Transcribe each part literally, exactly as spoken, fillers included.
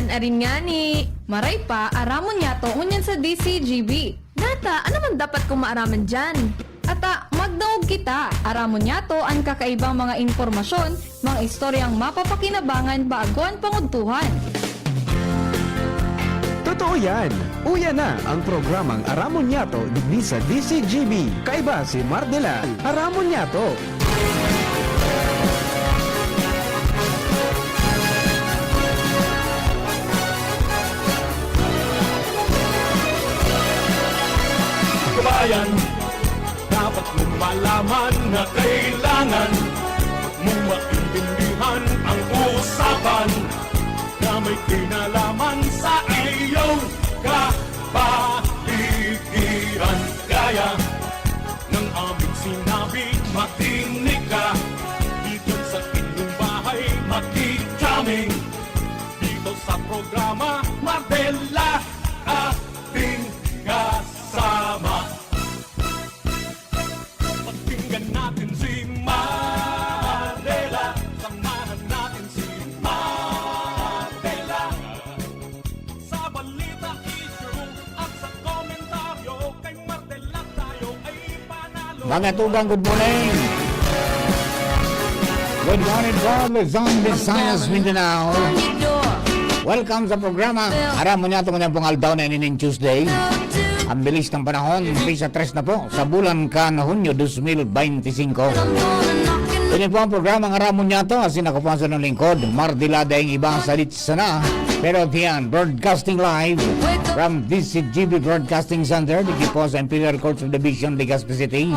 Arin ngani, maray pa, aramon niyato ngunyan sa D C G B. Nata, ano man dapat kong maaraman diyan? Ata, magdangog kita. Aramon niyato an kakaibang mga impormasyon, mga istoryang mapapakinabangan bago an pangudtuhan. Totoo yan! Uya na ang programang Aramon Niyato digdi sa D C G B. Kaiba si Mardela. Aramon Niyato! Kabayan, dapat mong malaman na kailangan mong maintindihan ang usapan na may kinalaman sa iyong kapaligiran. Gaya ng aming sinabi, makinig ka. Dito sa inyong bahay, makikaming. Dito sa programa, Mardela, ating kasama. Pakinggan natin si Mardela. Samahan natin si Mardela. Sa balita, issue, at sa komentaryo, kay Mardela tayo ay panalo. Mga tugang, good morning! Good morning from Luzon, Visayas, Mindanao. Welcome sa programa. Aram mo niya, itong pong aldaw na inin Tuesday. Ang bilis ng panahon, umpisa tres na po sa bulan kan Hunyo dos mil beintisinko. Ini po ang programang Aram mo niya to, asin ako po ang sunong lingkod, Mardila daing iba sa sana. Pero diyan, broadcasting live from D C G B Broadcasting Center, dito po sa Imperial Court Subdivision, Legazpi City.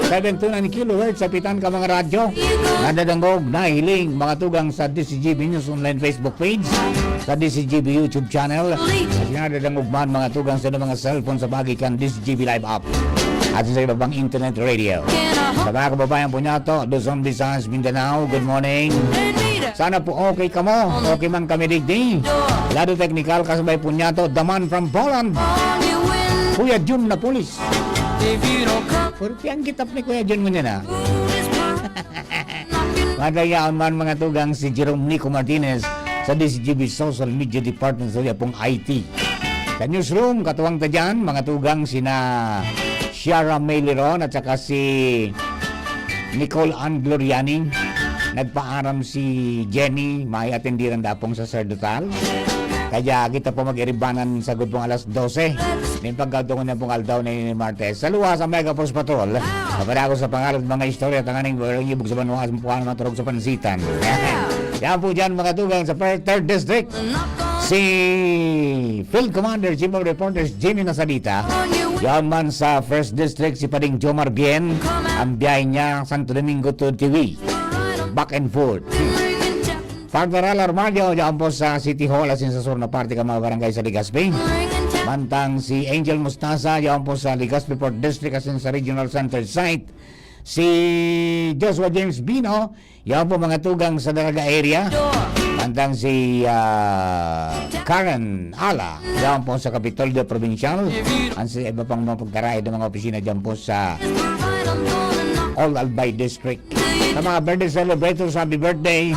Seven two nine kilohertz sa pitan ka mga radyo. Nadadangog, nahiling, mga tugang sa D C G B News Online Facebook page, sa D C G B YouTube channel. At nadadangog man mga tugang sa mga cellphone sa bagay kan D C G B Live app. At sa iba pang internet radio. Sa mga kababayan po niya to, Luzon, Visayas, Mindanao, good morning. Sana po okay kamo, okay man kami digdi. Lado teknikal, kasabay po niya to, the man from Poland. Kuya Jun Napolis. Pwerte ang kitap ni Kuya Jun mo niya na. Madayaon man mga tugang si Jerome Nico Martinez sa D C G B Social Media Department sa yapong I T. Sa newsroom, katuwang ta dyan, mga tugang sina Shara May Liron at saka si Nicole Ann Gloriani. Nagpaaram si Jenny, may atendiran dapong saserdotal. Kaya kita po mag-iribanan sa gudpong alas dose. Nin pagkadungon niya pong aldaw na ini Martes. Sa luwas ang Mega Force Patrol. Kapag ako sa pangalan ng mga istorya, tanganing walang ibog sa banwa, sa mukha na maturog sa pansitan. Yan po dyan, mga tugang, sa fir- third district. Si Field Commander, Chief of Reporters, Jimmy Nasalita. Yan man sa first district, si Pading Jomar Bien. Ang biyahe niya, Santo Domingo to T V. Back and forth. Father Al Armadio, dyan po sa City Hall, asin sa sur na parte ka mga barangay sa Legazpi. Mantang si Angel Mostaza, dyan po sa Legazpi Fourth District, asin sa Regional Center Site. Si Joshua James Bino, dyan po mga tugang sa Daraga area. Mantang si ah, Karen Ala, dyan po sa Kapitolyo Provincial. Ang sa iba pang mga pagkaraid ng mga opisina dyan po sa Old Albay District. Sa mga birthday celebrators, happy birthday.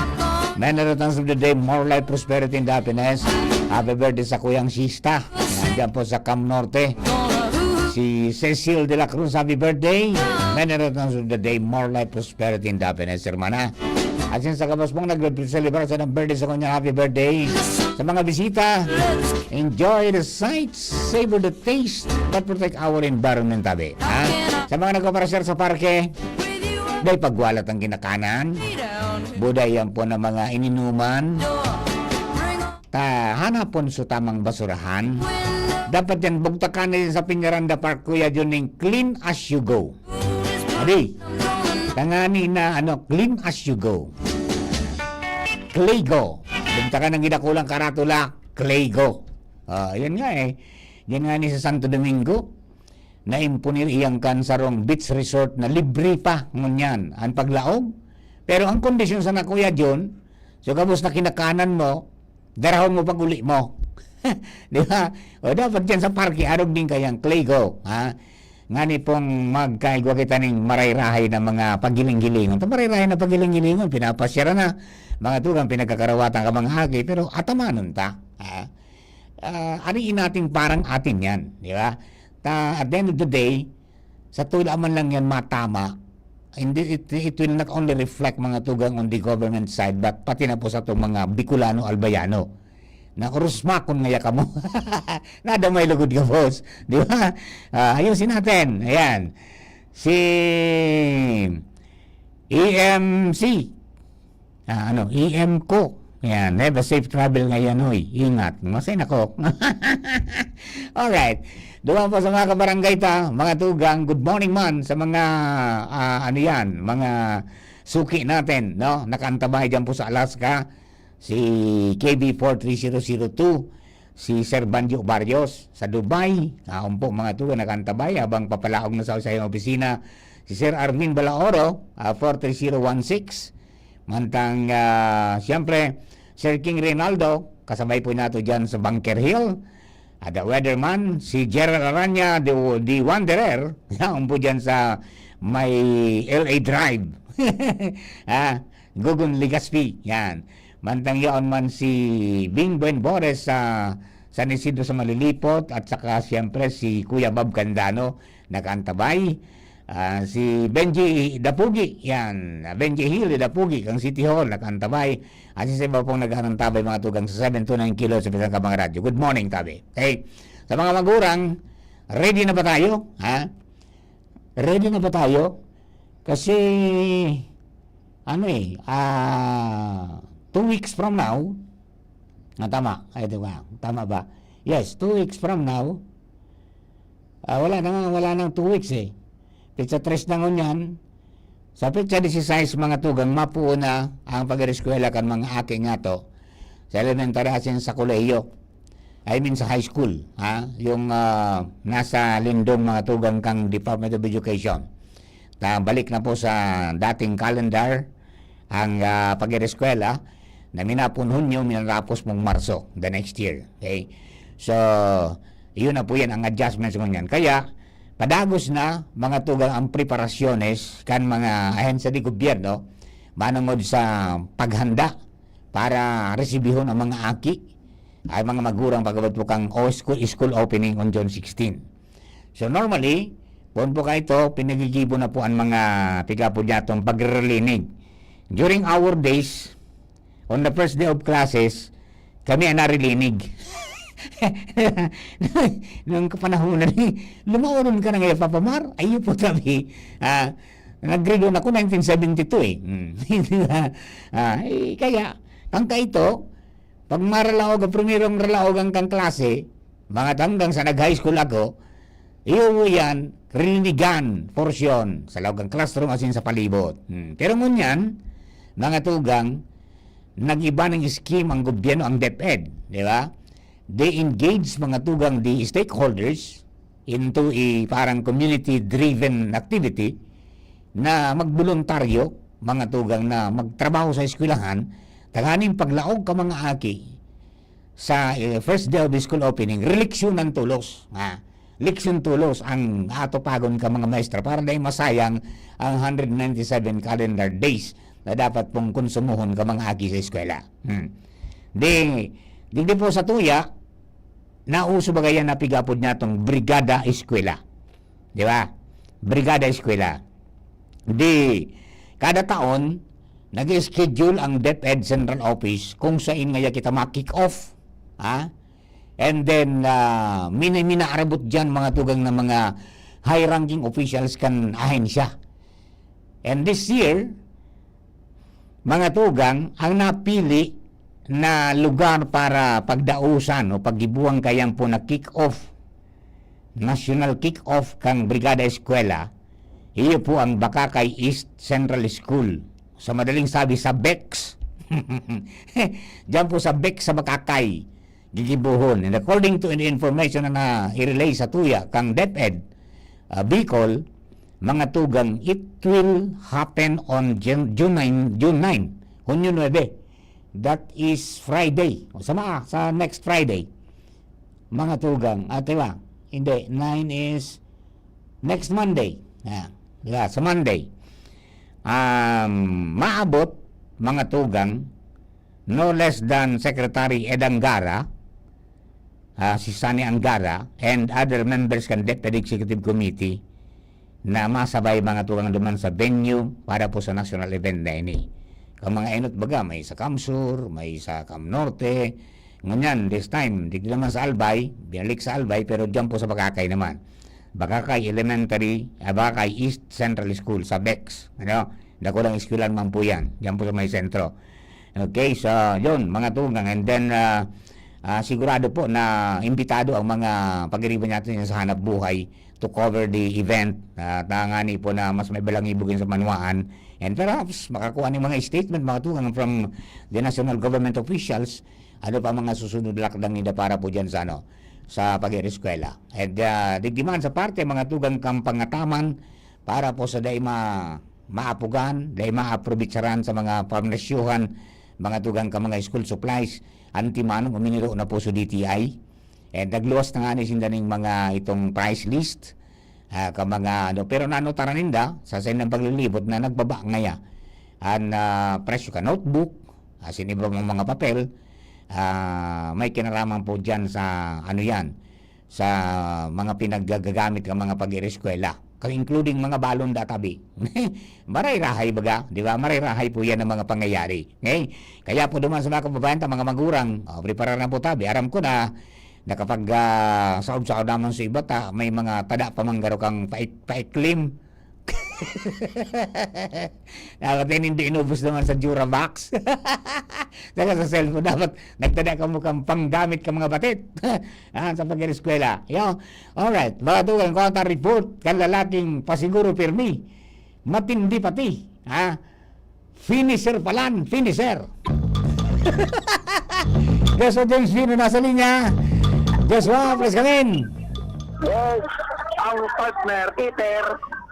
Many returns of the day, more life, prosperity, and happiness. Happy birthday sa Kuyang Sista. Nandiyan po sa Cam Norte. Si Cecil de la Cruz, happy birthday. Many returns of the day, more life, prosperity, and happiness, hermana. At sa gabos pong nagre-celebrate sa ng birthday sa kanya, happy birthday. Sa mga bisita, enjoy the sights, savor the taste, but protect our environment, tabi. Ha? Sa mga nagpaparasar sa parke, dahil pagwalat ang ginakanan, buday yan po ng mga ininuman, ta hanapon sa tamang basurahan. Dapat yan, bugtakan na yan sa Peñaranda Park, Kuya Jun, ning clean as you go. Adi, tangani na ano, clean as you go. Clego. Bugtakan ng ginakulang karatula, Clego. Ah, yan nga eh. Yan nga ni sa Santo Domingo. Naimponer iyang kan sarong beach resort na libre pa ngunyan ang paglaog. Pero ang kondisyon sa nakuya John, so gabos na kinakanan mo, darahon mo pag uli mo. Di ba? O dapat dyan sa parke, arog din kayang Clego, ha? Ngani pong magkaigwa kita ning marayrahay na mga pagiling-gilingon. Ito marayrahay na pagiling-gilingon, pinapasyaran na. Mga tugang, pinagkakarawatan ka mga agi, pero atamanon ta. Ha? Ah, ariin natin parang atin yan, di ba? Ta, at the end of the day, sa tula man lang yan matama, hindi, it, it will not only reflect, mga tugang, on the government side, but pati na po sa itong mga Bicolano, Albayano, na urusmakon ngaya kamo. Nadamay lugod ka, boss. Di ba? Ah, ayusin natin. Ayan. Si E M C. Ah, ano, E M ko. Yan, have a safe travel ngayon, oy. Ingat. Masay na ko. Alright. Duman po sa mga kabarangay ta, mga tugang, good morning man sa mga, ah, ano yan, mga suki natin, no? Nakaantabay dyan po sa Alaska, si K B four three zero zero two, si Sir Banjo Barrios sa Dubai, aon po mga tugang nakaantabay habang papalaog na sa usayang opisina, si Sir Arvin Balaoro, ah, four three zero one six, mantang, ah, siyempre, Sir King Reynaldo, kasabay po nato dyan sa Bunker Hill, at the weatherman, si Gerald Aranya, the, the Wanderer, yaon po dyan sa may L A Drive. Ah, Gugun Legazpi, yan. Mantang yaon man si Bing Buen Bores sa San Isidro sa Malilipot, at saka siyempre si Kuya Bob Candano, nakaantabay. Ah, si Benji Dapugi, yan. Benji Hill Dapugi, kan City Hall, nakaantabay. At sa iba pong nag-aantabay, mga tugang, sa seven two nine Kilo sa Pisang Kabang Radyo. Good morning, tabi. Okay. Sa mga magurang, ready na ba tayo? Ha? Ready na ba tayo? Kasi, ano eh, ah, two weeks from now, ah, tama, ay, di ba? Tama ba? Yes, two weeks from now, ah, wala na nga, wala nang two weeks eh. Petsa tres na ngunyan, sa petsa dieciséis, mga tugang, mapuon na ang pag-eskwela kan mga aki ngato sa elementary asin sa kolehiyo. I mean sa high school, ha? Yung, ah, nasa lindong, mga tugang, kang Department of Education. Ta, balik na po sa dating calendar ang, ah, pag-eskwela na minapon Hunyo, minatapos mong Marso the next year. Okay? So, yun na po yan ang adjustments ngunyan. Kaya, padagos na, mga tugang, ang preparasyones kan mga ahensya de gobyerno manongod sa paghanda para resibihon ang mga aki, ay mga magurang pag-abot po kang o school, school opening on June sixteen. So normally, poon po kaito, pinagigibo na po ang mga pigapod niya itong pagrelinig. During our days, on the first day of classes, kami ang narilinig. Nung kapanahonan, eh, lumaoron ka na ngayon, Papa Mar? Ayun po, sabi. Ah, nag-grade one ako, nineteen seventy-two eh. Hmm. Di ba? Ah, eh, kaya, ang kaito, pag maralaog, ang primerong ralaogan kang klase, mga tanggang sa nag-high school ako, iyo yan, rininigan, porsyon, sa laog kan classroom asin sa palibot. Hmm. Pero ngunyan, mga tugang, nag-iba ng scheme ang gobyerno, ang DepEd, di ba? They engage, mga tugang, the stakeholders into a parang community-driven activity na magboluntaryo, mga tugang, na magtrabaho sa eskwelahan, tanganing paglaog ka mga aki sa, eh, first day of the school opening, releksyonan tolos. Ah, leksyon tolos ang atupagon ka mga maestra para dai masayang ang hundred ninety-seven calendar days na dapat pong konsumohon ka mga aki sa eskwela. Hmm. Di, digdi po sa tuya, nauso ba kaya na pigapod niya tong Brigada Eskwela? Di ba? Brigada Eskwela. Di, kada taon, nag-schedule ang DepEd Central Office kung saan ngaya kita ma-kick off. Ha? And then, ah, mina-, minaarabot dyan mga tugang na mga high-ranking officials kan ahensya. And this year, mga tugang, ang napili na lugar para pagdausan o paggibuang kayang po na kick-off, national kick-off kang Brigada Eskwela, iyo po ang Bakakay East Central School. Sa madaling sabi, sa BECS. Diyan po sa BECS sa Bakakay, gigibuhon. And according to an information na na-relay sa tuya kang DepEd, ah, Bicol, mga tugang, it will happen on June, June nine, June nine, Hunyo nuebe. That is Friday. O, sa mga, sa next Friday. Mga tugang. Ate ba? Hindi. Nine is next Monday. Ah, di ba? Sa Monday. Um, maabot, mga tugang, no less than Secretary Ed Angara, ah, si Sonny Angara and other members kan DepEd Executive Committee na masabay, mga tugang, duman sa venue para po sa national event na ini. Kan mga enot baga, may sa CamSur, may sa CamNorte. Ngunyan, this time, digdi naman sa Albay, binalik sa Albay, pero diyan po sa Bagakay naman. Bagakay Elementary, ah, Bagakay East Central School sa Bex. Ano? Dakulang eskwelahan man po yan. Diyan po sa may sentro. Okay, so, yun, mga tugang. And then, ah, ah, sigurado po na imbitado ang mga pag-iriba natin sa hanap buhay to cover the event. Ah, tangani po na mas may balangibugin sa manuaan. And perhaps, makakuha ng mga statement, mga tugang, from the national government officials, ano pa mga susunod lakdang nila para po dyan sa, ano, sa pag-ireskwela. And, ah, digdi man sa parte, mga tugang, kan pangataman, para po sa dai ma-, maapugan, dai maaprobitsaran sa mga pamasyuhan, mga tugang, kan mga school supplies, antimanong uminiro na po sa D T I. And nagluwas na nga ni sinda ning mga itong price list, ah, kan mga ano, pero nanotaran ninda sa saindang paglilibot na nagbaba ngaya an, ah, presyo kan notebook, asin iba pang mga papel, ah, may kinaraman po diyan sa ano yan, sa mga pinaggagamit kan mga pag-ireskwela, including mga balon da tabi. Maray-rahay baga, di ba? Maray-rahay po yan ang mga pangyayari. Okay? Kaya po duman sa mga kababayan ta, mga magurang, oh, preparar na po tabi. Aram ko na nakapag, ah, saod-saod naman sa iba ta, may mga tada pa man garo kang paik-, paiklim. Dapat yan hindi inubos naman sa Durabox. Saka sa cellphone, dapat nagtada ka mo kang panggamit ka mga batit. Ah, sa pag-eskwela. Yo. Alright, mga tugang, kung ang report kan lalaking pasiguro pirmi, matindi pati, ha? Finisher palan, finisher. Joshua James Vino nasa linya. Joshua, please come in. Yes, ang partner, Peter.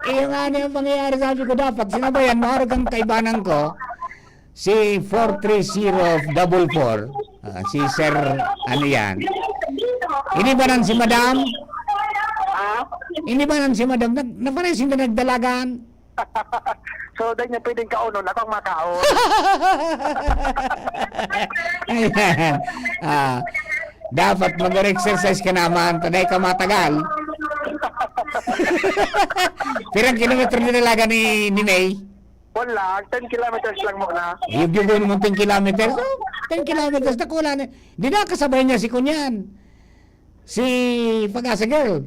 Iyo nga, ano yung pangyayari, sabi ko, dapat sinabayan mo, harap ang kaibanan ko, si four three zero double four, ah, si Sir, ano yan? Ini ba nan si Madam? Ha? Ini ba nan si Madam? Nag-, naparesin na nagdalagan? So, dahil niya pwedeng kaonon, ako ang makaon. Ayan. Ah, dapat mag-exercise ka naman, taday ka matagal. Pirang kilometro dinalaga ni, ni May? Wala, ten kilometers lang muna. Yung yun mo ten kilometers? Oh, ten kilometers, dakula na. Di na kasabay niya si Kunyan. Si Pag-asa Girl.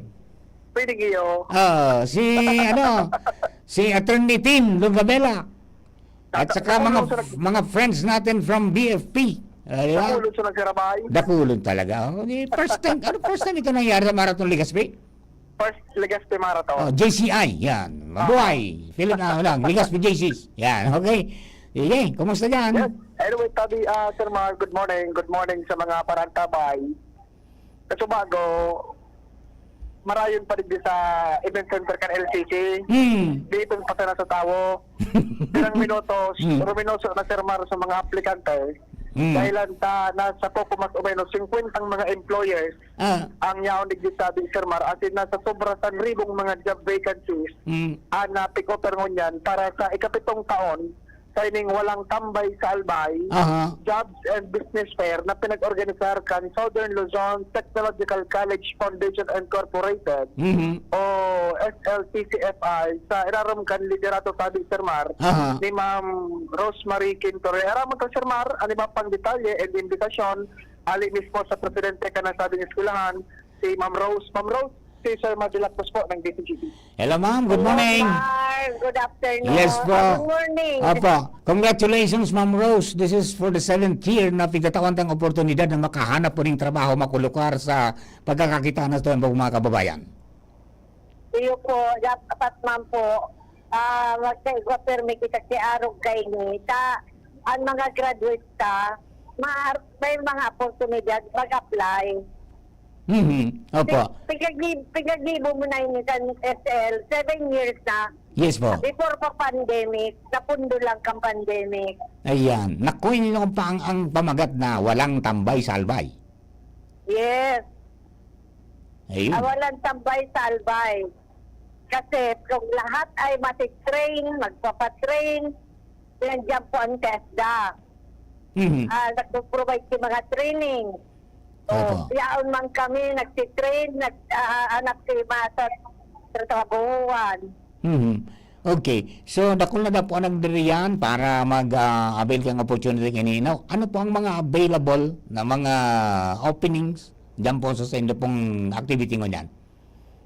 Pwede iyo. Ah, si, ano, si Attorney Tim Lugabela. At saka mga, mga friends natin from B F P. Ah, di ba? Dakulon sa nagsirabay. Dakulon talaga. Oh, di, first time, ano, first time ito nangyari sa Marathon Legazpi? First Legazpi Marathon. Oh, J C I, yan. Mabuhay. Philip, ah, lang, Legazpi J Cs. Yan, okay. Sige, kumusta dyan? Yes. Anyway, tabi, ah, Sir Mar, good morning. Good morning sa mga parantabay. Kaso bago, marayon pa digdi sa event center kan L C C. Hmm. Di itong patana sa tawo. Ilang minutos, Hmm. ruminoso na, Sir Mar, sa mga aplikante. Hmm. Dahil lang ta, nasa poco mas o menos singkwentang mga employers Ah. ang yaon digdi sa ating, Sir Mar, as in, nasa sobra san ribong mga job vacancies Hmm. ang na-pick up ngunyan para sa ikapitong taon sa ining Walang Tambay sa Albay Aha. Jobs and Business Fair na pinag-organisar kan Southern Luzon Technological College Foundation Incorporated Mhm. o S L T C F I sa irarom kan liderato, tabi, Sir Mar, Aha. ni Ma'am Rosemary Quintore. Aram mo to, Sir Mar, ang iba pang detalye and imbitasyon, ali mismo sa presidente kan nasabing eskwelahan, si Ma'am Rose. Ma'am Rose, si Sir Mar de la Cruz po ng D C G P. Hello, ma'am. Good Hello, morning. Mar. Good afternoon. Yes po. Ah, good morning. Apo. Congratulations, Ma'am Rose. This is for the seventh year na pigtatawan tang oportunidad na makahanap po ning trabaho, makulukar sa pagkakakita na sa mga kababayan. Iyo po, dapat man po, ah, magkaigwa permi kita si Arog kaini. Ta, ang mga graduate ta, ma-, may mga oportunidad mag-apply. Mhm. Opo. Pig-, pigagi-, pigagi-, mo na ini kan S L, seven years na. Yes po. Before pa pandemic, napundo lang kang pandemic. Ayan. Naku, ini naman pa ang, ang pamagat na walang tambay sa albay. Yes. Ayun. Ah, walang tambay sa albay. Kasi kung lahat ay matitrain, magpapatrain, nandiyan po ang TESDA. Mhm. Ah, nagpo-provide yung mga training. So, Opo. yaon man kami, nagtitrain, nag-, ah, anak si Masa, trabahoan. Mhm. Okay. So, dakul na daw po ang nagdiriyan para mag, ah, avail kang opportunity kanina. Ano po ang mga available na mga openings diyan po sa, sa inyo pong activity ngunyan?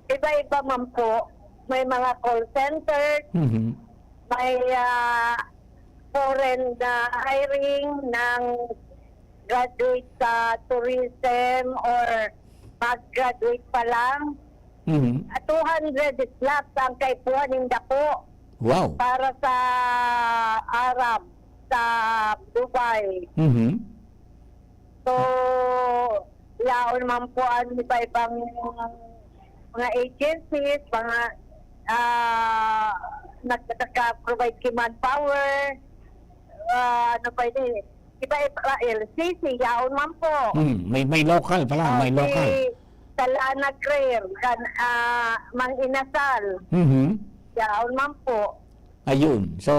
Iba-iba man po. May mga call center, Mhm. may, ah, foreign na hiring ng graduate sa tourism or mag-graduate pa lang. Mhm. Ah, two hundred slots ang kaipuhan ninda po Wow. para sa Arab, sa Dubai. Mhm. So, yaon man po ang iba-ibang mga agencies, mga, ah, nag-, nagka-provide ki manpower, ah, ano pa ini, iba-iba, L C C, yaon man po. Hmm, may, may local pala, Ah, may si local. Salana Claire, kan, ah, Mang Inasal, Mhm. yaon man po. Ayun. So,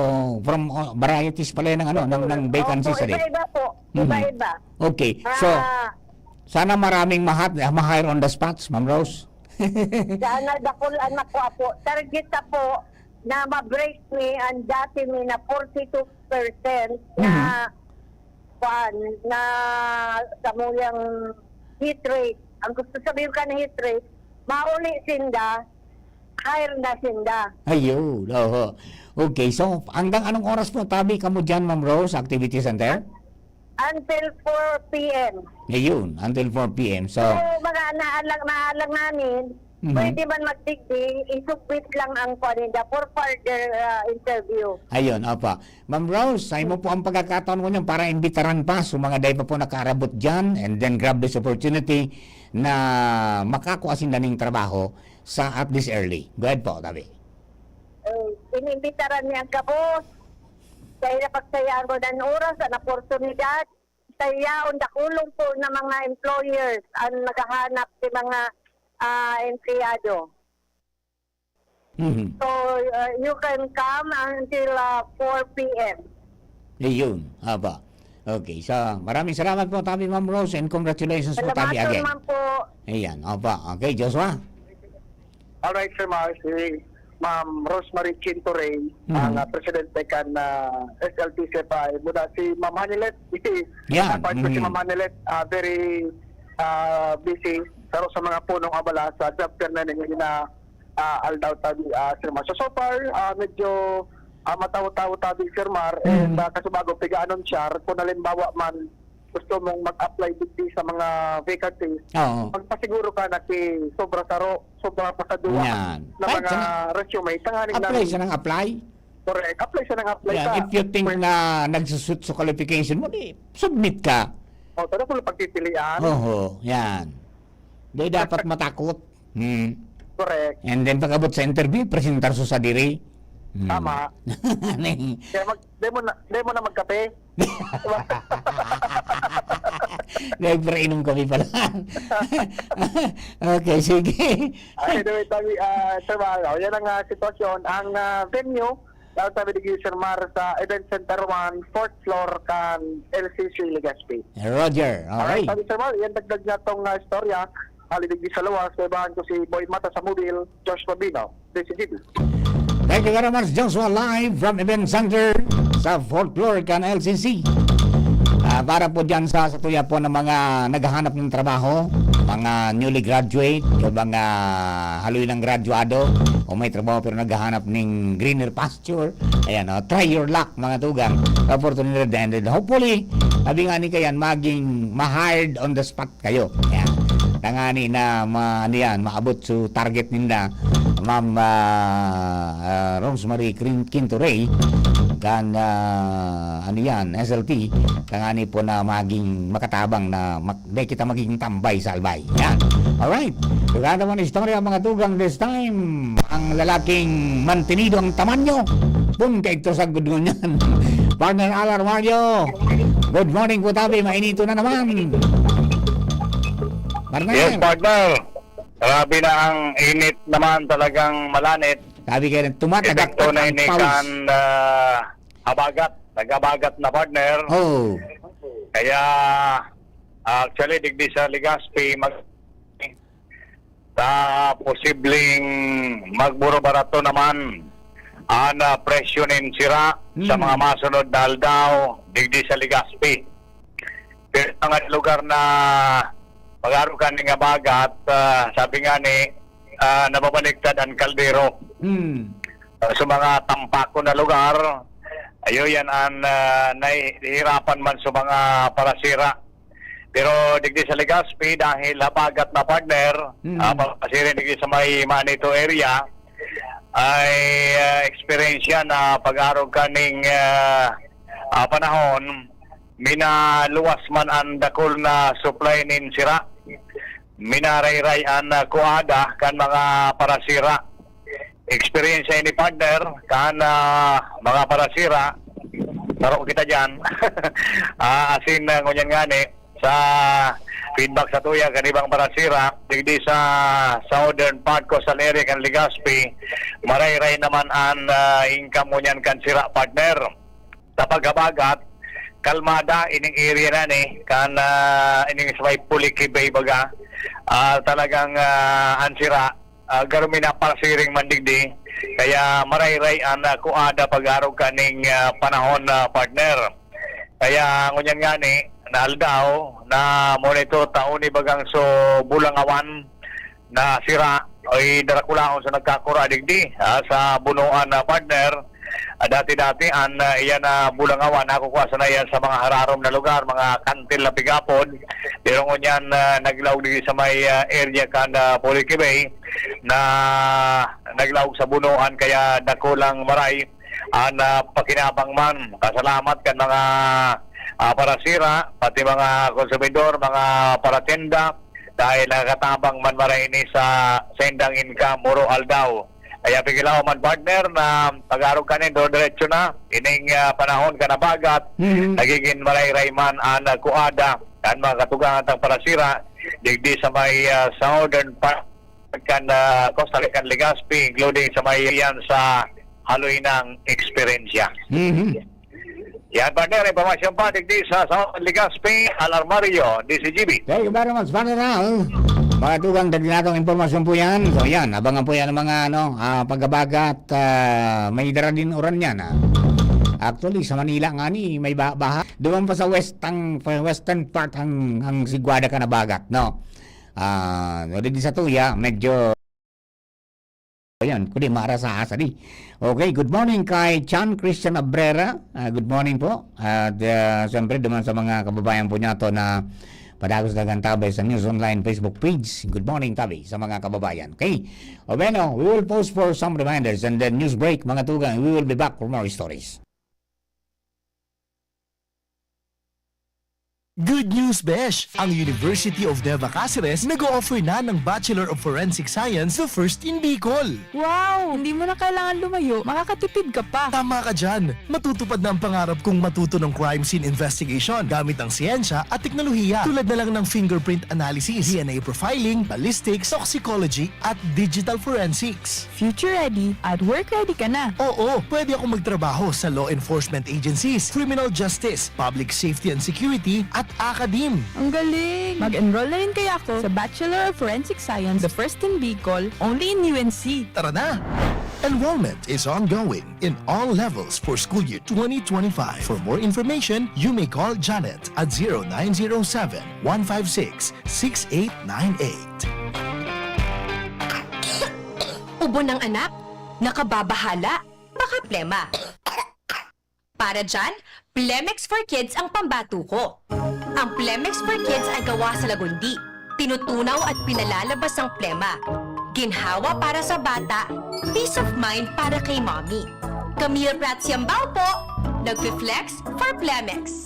from, uh, varieties pala yan ng, ano, ng, ng vacancies, Opo, ano eh. iba-iba po. Mhm. Iba-iba. Okay. So, Ah. sana maraming mahat-, ma-hire on the spots, Ma'am Rose. Sana dakul anak ko, apo. Target na po na ma-break mi ang dati mi na forty-two percent na Mhm. kwan, na samuyang heat rate. Ang gusto sabihin ka na heat rate, mauli sinda, higher na sinda. Ayun, oho. Okay, so hanggang anong oras po tabi kamo diyan, Ma'am Rose, Activity Center? Until four P M. Ayun, until four P M. So, So, mga naalang, naalang namin, Mhm. pwede man magdigdi, isubmit lang ang paninda for further, ah, interview. Ayun, opo. Ma'am Rose, sa imo po ang pagkakataon ngunyan para imbitaran pa sa mga dai pa po nakaarabot diyan, and then grab this opportunity na makakua sinda ning trabaho sa at this early. Go ahead po, tabi. Eh, inimbitaran niya ang gabos. Kaya napagsayaan ko ng oras, ang oportunidad. Kaya ang dakulong po ng mga employers ang naghahanap ng mga, ah, empleyado. Mhm. So, uh, you can come until, uh, four P M. Ayun, haba. Okay, so maraming salamat po, Tabi Ma'am Rose, and congratulations po, Tabi, Salamaton again. man po. Ayan, opa. Okay, Joshua? Alright, Sir Mar, si Ma'am Rosemary Chinturay, Mhm. ang, uh, presidente kan, uh, S L T C F I. Muna si Ma'am Hanilet, Yan, part ko si mhm. Ma'am Hanilet, uh, very, uh, busy. Pero sa mga punong abala sa job fair na ninyo na ah, aldaw tabi, ah, Sir Mar. So, so far, ah, medyo, ah, matawo-tawo tabi, Sir Mar, and, Mm. ah, kasi bago piga-anunsiyar, kung halimbawa man gusto mong mag-apply digdi sa mga vacancies, Oo. magpasiguro ka na ki sobra saro, sobra pa sa duwa Yan. na Kahit mga sana resume. Tanganing apply lang siya ng apply. Correct. Apply siya ng apply Yan. sa If you think na nagsusut sa qualification mo, di submit ka. Oh, pero kung pagpipilian. Oo, yan. Di dapat matakot. Hmm. Correct. And then, pag-abot sa interview, presentar sa sadiri. Hmm. Tama. Kaya mag-, demo na, demo na magkape. Nagpainom kami pala. Okay, sige. Anyway, tabi, ah, Sir Mar, oh, yan ang, ah, sitwasyon. Ang, ah, venue, ah, tabi ni Sir Mar sa Event Center one, fourth floor kan L C C Legazpi. Roger, Alright, okay. Tabi Sir Mar, yan dagdag niya tong, ah, istorya. Hali digdi sa luwas, kaibahan ko si Boy Mata sa Mobile, Josh Pabino, D C G B. Thank you very much, Joshua. Live from Event Center sa fourth floor kan L C C. Ah, para po dyan sa, sa tuya po ng mga naghahanap ng trabaho, mga newly graduate, o mga haloy ng graduado, o may trabaho pero naghahanap ng greener pasture. Ayan, oh, try your luck, mga tugang. Oportunidad, and hopefully, sabi nga ni Kayan, maging ma-hired on the spot kayo. Yan. Tangani na ma-, ano yan, maabot sa target ninda, Ma'am, ah, ah, Rosemary Quin-, Quinto Rey, kan, ah, ano yan, S L T, tangani po na maging makatabang na mak-, di kita magiging tambay sa albay. Yan. Alright. Wala naman istorya, mga tugang, this time. Ang lalaking mantenido ang tamanyo. Pun kaigto sa gudgon yan. Partner Alar Mario. Good morning po, tabi. Mainito na naman. Partner. Yes, partner. Grabe na ang init naman, talagang malanit. Sabi kayo, tumatagak Epekto na ang ini paus. kan, ah, habagat. Naghabagat na, partner. Oh. Kaya, Actually, digdi sa Legazpi, mag-, sa posibleng magburo-barato naman an, ah, presyo nin sira sa Hmm. mga masunod na aldaw digdi sa Legazpi. Pero sa mga lugar na mag-aro kan nga bagat, ah, sabi nga ni, ah, nababaliktad an kaldero. Hmm. Ah, sa mga tampako na lugar, ayo yan an, ah, nahihirapan man sa mga parasira. Pero digdi sa Legazpi, dahil habagat na, partner, Mm. ah, papasiring digdi sa may Manito area, ay, ah, eksperyensya na pag-arog kaning, ah, ah, panahon, minaluwas man an dakul na supply nin sira. Minarayray an, ah, kuada kan mga parasira. Eksperyensya ini, partner, kan, ah, mga parasira, taro kita diyan. Ah, asin, ah, ngunyan ngani, sa feedback sa tuya kan ibang parasira, digdi sa southern part, coastal area kan Legazpi, marayray naman an, ah, income ngunyan kan sira, partner. Sa paghabagat, kalmada ining area na ni, kan, ah, ining sa may Polique Bay baga. Ah, talagang, ah, an sira, ah, garo minapasiring man digdi. Kaya marayray an, ah, kuada pag-arog kaning, ah, panahon, ah, partner. Kaya ngunyan ngani, na aldaw, na monitor ta uni bagang so bulangawan na sira, ay darakulaon sa nagkakura digdi, ah, sa Bunuan na, partner. Ah, dati-dati, an, ah, iyan na bulangawan, nakukua sana yan sa mga hararom na lugar, mga kantil na pigapod. Pero ngunyan, ah, naglaog digdi sa may, ah, area kan, ah, Polique Bay, na naglaog sa Bunuan, kaya dakulang maray an, ah, pakinabang man. Pasalamat kan mga, ah, parasira, pati mga konsumidor, mga paratenda, dahil nakakatabang man maray ini sa saindang income, oro aldaw. Kaya pigilaw man, partner, na pag-arog kanin, diretso na. Ining, ah, panahon kan habagat, Mhm. nagigin marayray man an, ah, kuada, kan mga katugang tang parasira, digdi sa may, ah, southern part kan, ah, Costa Rican Legazpi, including sa may iyan sa Haloy ng Eksperyensya. Mhm. Yan, partner, impormasyon pa digdi sa South Legazpi, Alarmario, D C G B. Thank you very much, partner Al. Mga tugang, dagdag natong impormasyon po yan. So, yan, abangan po yan ang mga, ano, ah, paghabagat, ah, may dara din uran yan, ah. Actually, sa Manila nga ni, may ba-, baha. Duman pa sa west, ang, western part, ang, ang sigwada kan habagat, no? Ah, so, digdi sa tuya, medyo Ayan, kundi mara sa asa di. Okay, good morning kay Chan Christian Abrera. Ah, good morning po. At, ah, siyempre, duman sa mga kababayan po niya to na padagos na tabi sa News Online Facebook page. Good morning, tabi, sa mga kababayan. Okay? O bueno, we will pause for some reminders and then news break, mga tugang. We will be back for more stories. Good news, besh! Ang University of Nueva Cáceres nag-o-offer na ng Bachelor of Forensic Science the first in Bicol. Wow! Hindi mo na kailangan lumayo, makakatipid ka pa. Tama ka dyan! Matutupad na ang pangarap kong matuto ng crime scene investigation gamit ang siyensya at teknolohiya, tulad na lang ng fingerprint analysis, D N A profiling, ballistics, toxicology, at digital forensics. Future ready at work ready ka na. Oo, pwede akong magtrabaho sa law enforcement agencies, criminal justice, public safety and security, at academe. Ang galing! Mag-enroll na rin kaya ako sa Bachelor of Forensic Science, the first in Bicol, only in U N C. Tara na! Enrollment is ongoing in all levels for school year twenty twenty-five. For more information, you may call Janet at zero nine zero seven, one five six, six eight nine eight. Ubo ng anak? Nakababahala? Baka plema. Para dyan, Plemex for Kids ang pambato ko. Ang Plemex for Kids ay gawa sa lagundi. Tinutunaw at pinalalabas ang plema. Ginhawa para sa bata, peace of mind para kay mommy. Camille Prats Yambao po, nagfi-flex for Plemex.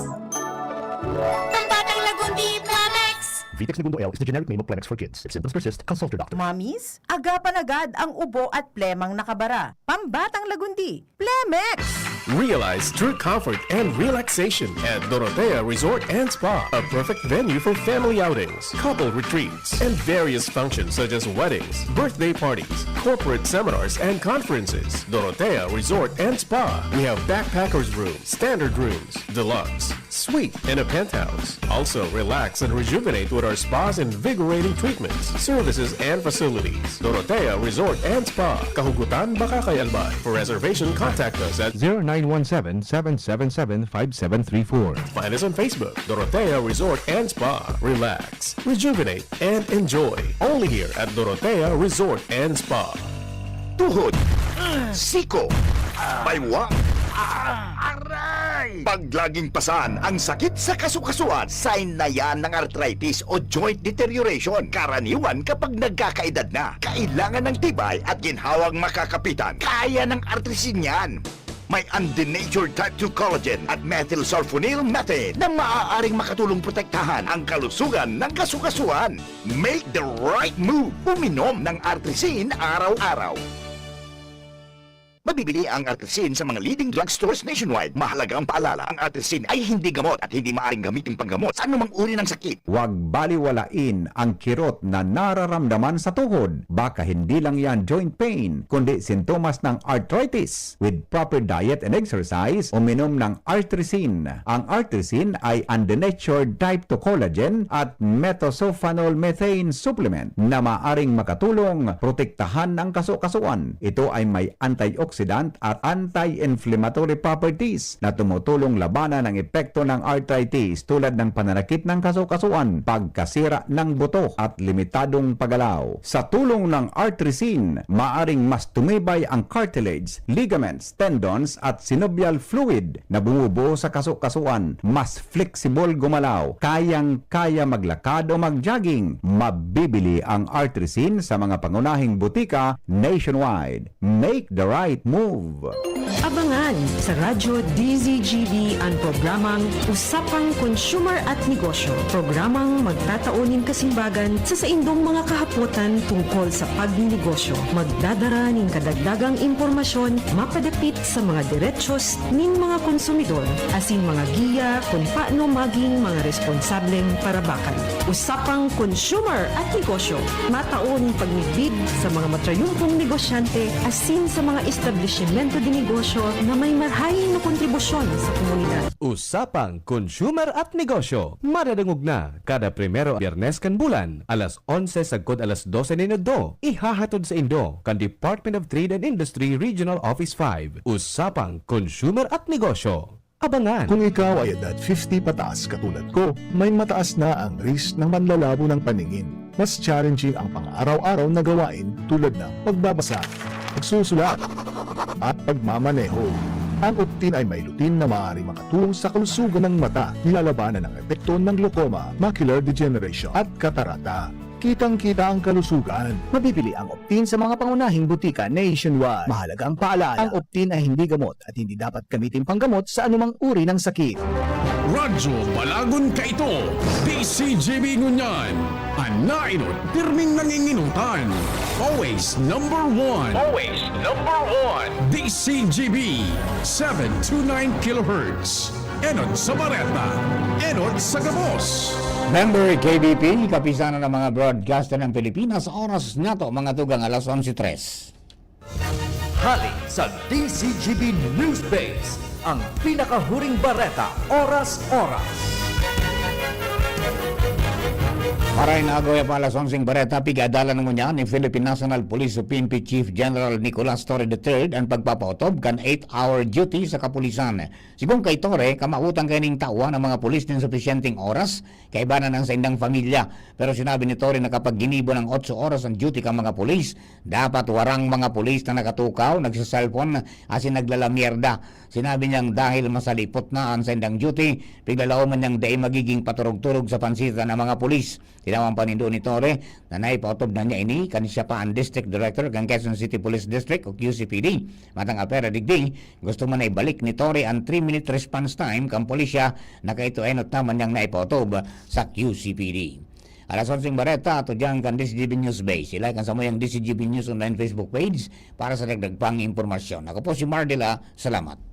Pambatang Lagundi, Plemex! Vitex Negundo L is the generic name of Plemex for Kids. If symptoms persist, consult your doctor. Mommies, agapan agad ang ubo at plemang nakabara. Pambatang Lagundi, Plemex! Realize true comfort and relaxation at Dorotea Resort and Spa, a perfect venue for family outings, couple retreats, and various functions such as weddings, birthday parties, corporate seminars, and conferences. Dorotea Resort and Spa. We have backpackers room, standard rooms, deluxe, Suite and a penthouse. Also, relax and rejuvenate with our spa's invigorating treatments, services, and facilities. Dorotea Resort and Spa. Kahugutan, Bacacay, Albay. For reservation, contact us at zero nine one seven, seven seven seven, five seven three four. Find us on Facebook, Dorotea Resort and Spa. Relax, rejuvenate, and enjoy. Only here at Dorotea Resort and Spa. Tuhod, siko, baywang, aray! Pag laging pasan ang sakit sa kasukasuan, sign na yan ng arthritis o joint deterioration. Karaniwan kapag nagkakaedad na, kailangan ng tibay at ginhawang makakapitan. Kaya ng Artrisin yan. May undenatured type two collagen at methylsulfonyl methane na maaaring makatulong protektahan ang kalusugan ng kasukasuan. Make the right move. Uminom ng Artrisin araw-araw. Mabibili ang Artrisin sa mga leading drugstores nationwide. Mahalagang paalala, ang Artrisin ay hindi gamot at hindi maaaring gamitin panggamot sa anumang uri ng sakit. Huwag baliwalain ang kirot na nararamdaman sa tuhod. Baka hindi lang yan joint pain, kundi sintomas ng arthritis. With proper diet and exercise, uminom ng Artrisin. Ang Artrisin ay undenatured type two collagen at methylsulfonyl methane supplement na maaring makatulong protektahan ang kasukasuan. Ito ay may antioxidant at anti-inflammatory properties na tumutulong labanan ang epekto ng arthritis, tulad ng pananakit ng kasukasuan, pagkasira ng buto, at limitadong paggalaw. Sa tulong ng Artrisin, maaring mas tumibay ang cartilage, ligaments, tendons, at synovial fluid na bumubuo sa kasukasuan. Mas flexible gumalaw, kayang-kaya maglakad o mag-jogging. Mabibili ang Artrisin sa mga pangunahing butika nationwide. Make the right move. Abangan sa Radyo D Z G B an programang Usapang Consumer at Negosyo, programang magtatao nin kasimbagan sa saindong mga kahapotan tungkol sa pagnenegosyo. Magdadara nin kadagdagang impormasyon mapadapit sa mga derechos nin mga konsumidor, asin mga giya kun paano maging mga responsableng parabakan. Usapang Consumer at Negosyo, matao nin pagmidbid sa mga matrayumpong negosyante asin sa mga establisimento de negosyo na may marahay na kontribusyon sa komunidad. Usapang Consumer at Negosyo, madadangog na kada primero Biyernes kan bulan, alas onse sagkod alas dose nin udto. Ihahatod saindo kan Department of Trade and Industry Regional Office five. Usapang Consumer at Negosyo. Abangan! Kung ikaw ay edad fifty pataas katulad ko, may mataas na ang risk ng manlalabo ng paningin. Mas challenging ang pang-araw-araw na gawain tulad ng pagbabasa, pagsusulat, at pagmamaneho. Ang Optin ay may lutein na maaaring makatulong sa kalusugan ng mata, nilalabanan ang epekto ng glaucoma, macular degeneration, at katarata. Kitang-kita ang kalusugan. Mabibili ang Optin sa mga pangunahing butika nationwide. Mahalagang paalala, ang Optin ay hindi gamot at hindi dapat gamitin panggamot sa anumang uri ng sakit. Radyo Balagon Kaito, D C G B ngunyan. An naenot, pirming nanginginutan. Always number one. Always number one. D C G B, seven two nine kilohertz. Enot sa Bareta, enot sa gabos. Member K B P, Kapisanan ng mga Broadcaster ng Pilipinas, oras na to, mga tugang, alas onse tres. Hali sa D C G B Newsbase, ang pinakahuring bareta, oras-oras. Maray na agaw pa alas onseng bareta, pigadalan na ngunyan ni Philippine National Police o P N P Chief General Nicolas Torre the third ang pagpapaotob kan eight-hour duty sa kapulisan. Sigon kay Torre, kamawotan kaining tawan ang mga pulis nin supisyenteng oras kaiba na ng saindang pamilya. Pero sinabi ni Torre na kapag ginibo ng otso oras ang duty kan mga pulis, dapat warang mga pulis na nakatukaw, nagsasalpon, asin naglalamyerda. Sinabi niyang dahil masalipot na ang saindang duty, piglalaoman niyang dai magiging paturog-turog sa pansitan ang mga pulis. Tinawan pa nindo ni Torre na naipaotob na niya ini kan siya pa ang District Director kan Quezon City Police District o Q C P D. Matang apera digdi, gusto man na ibalik ni Torre ang three-minute response time kan pulisya na kaito enot naman niyang naipaotob sa Q C P D. Alas onseng bareta, ato diyan kan D C G B News Base. I-like ang samuyang D C G B News Online Facebook page para sa dagdag pang impormasyon. Ako po si Mardela. Salamat.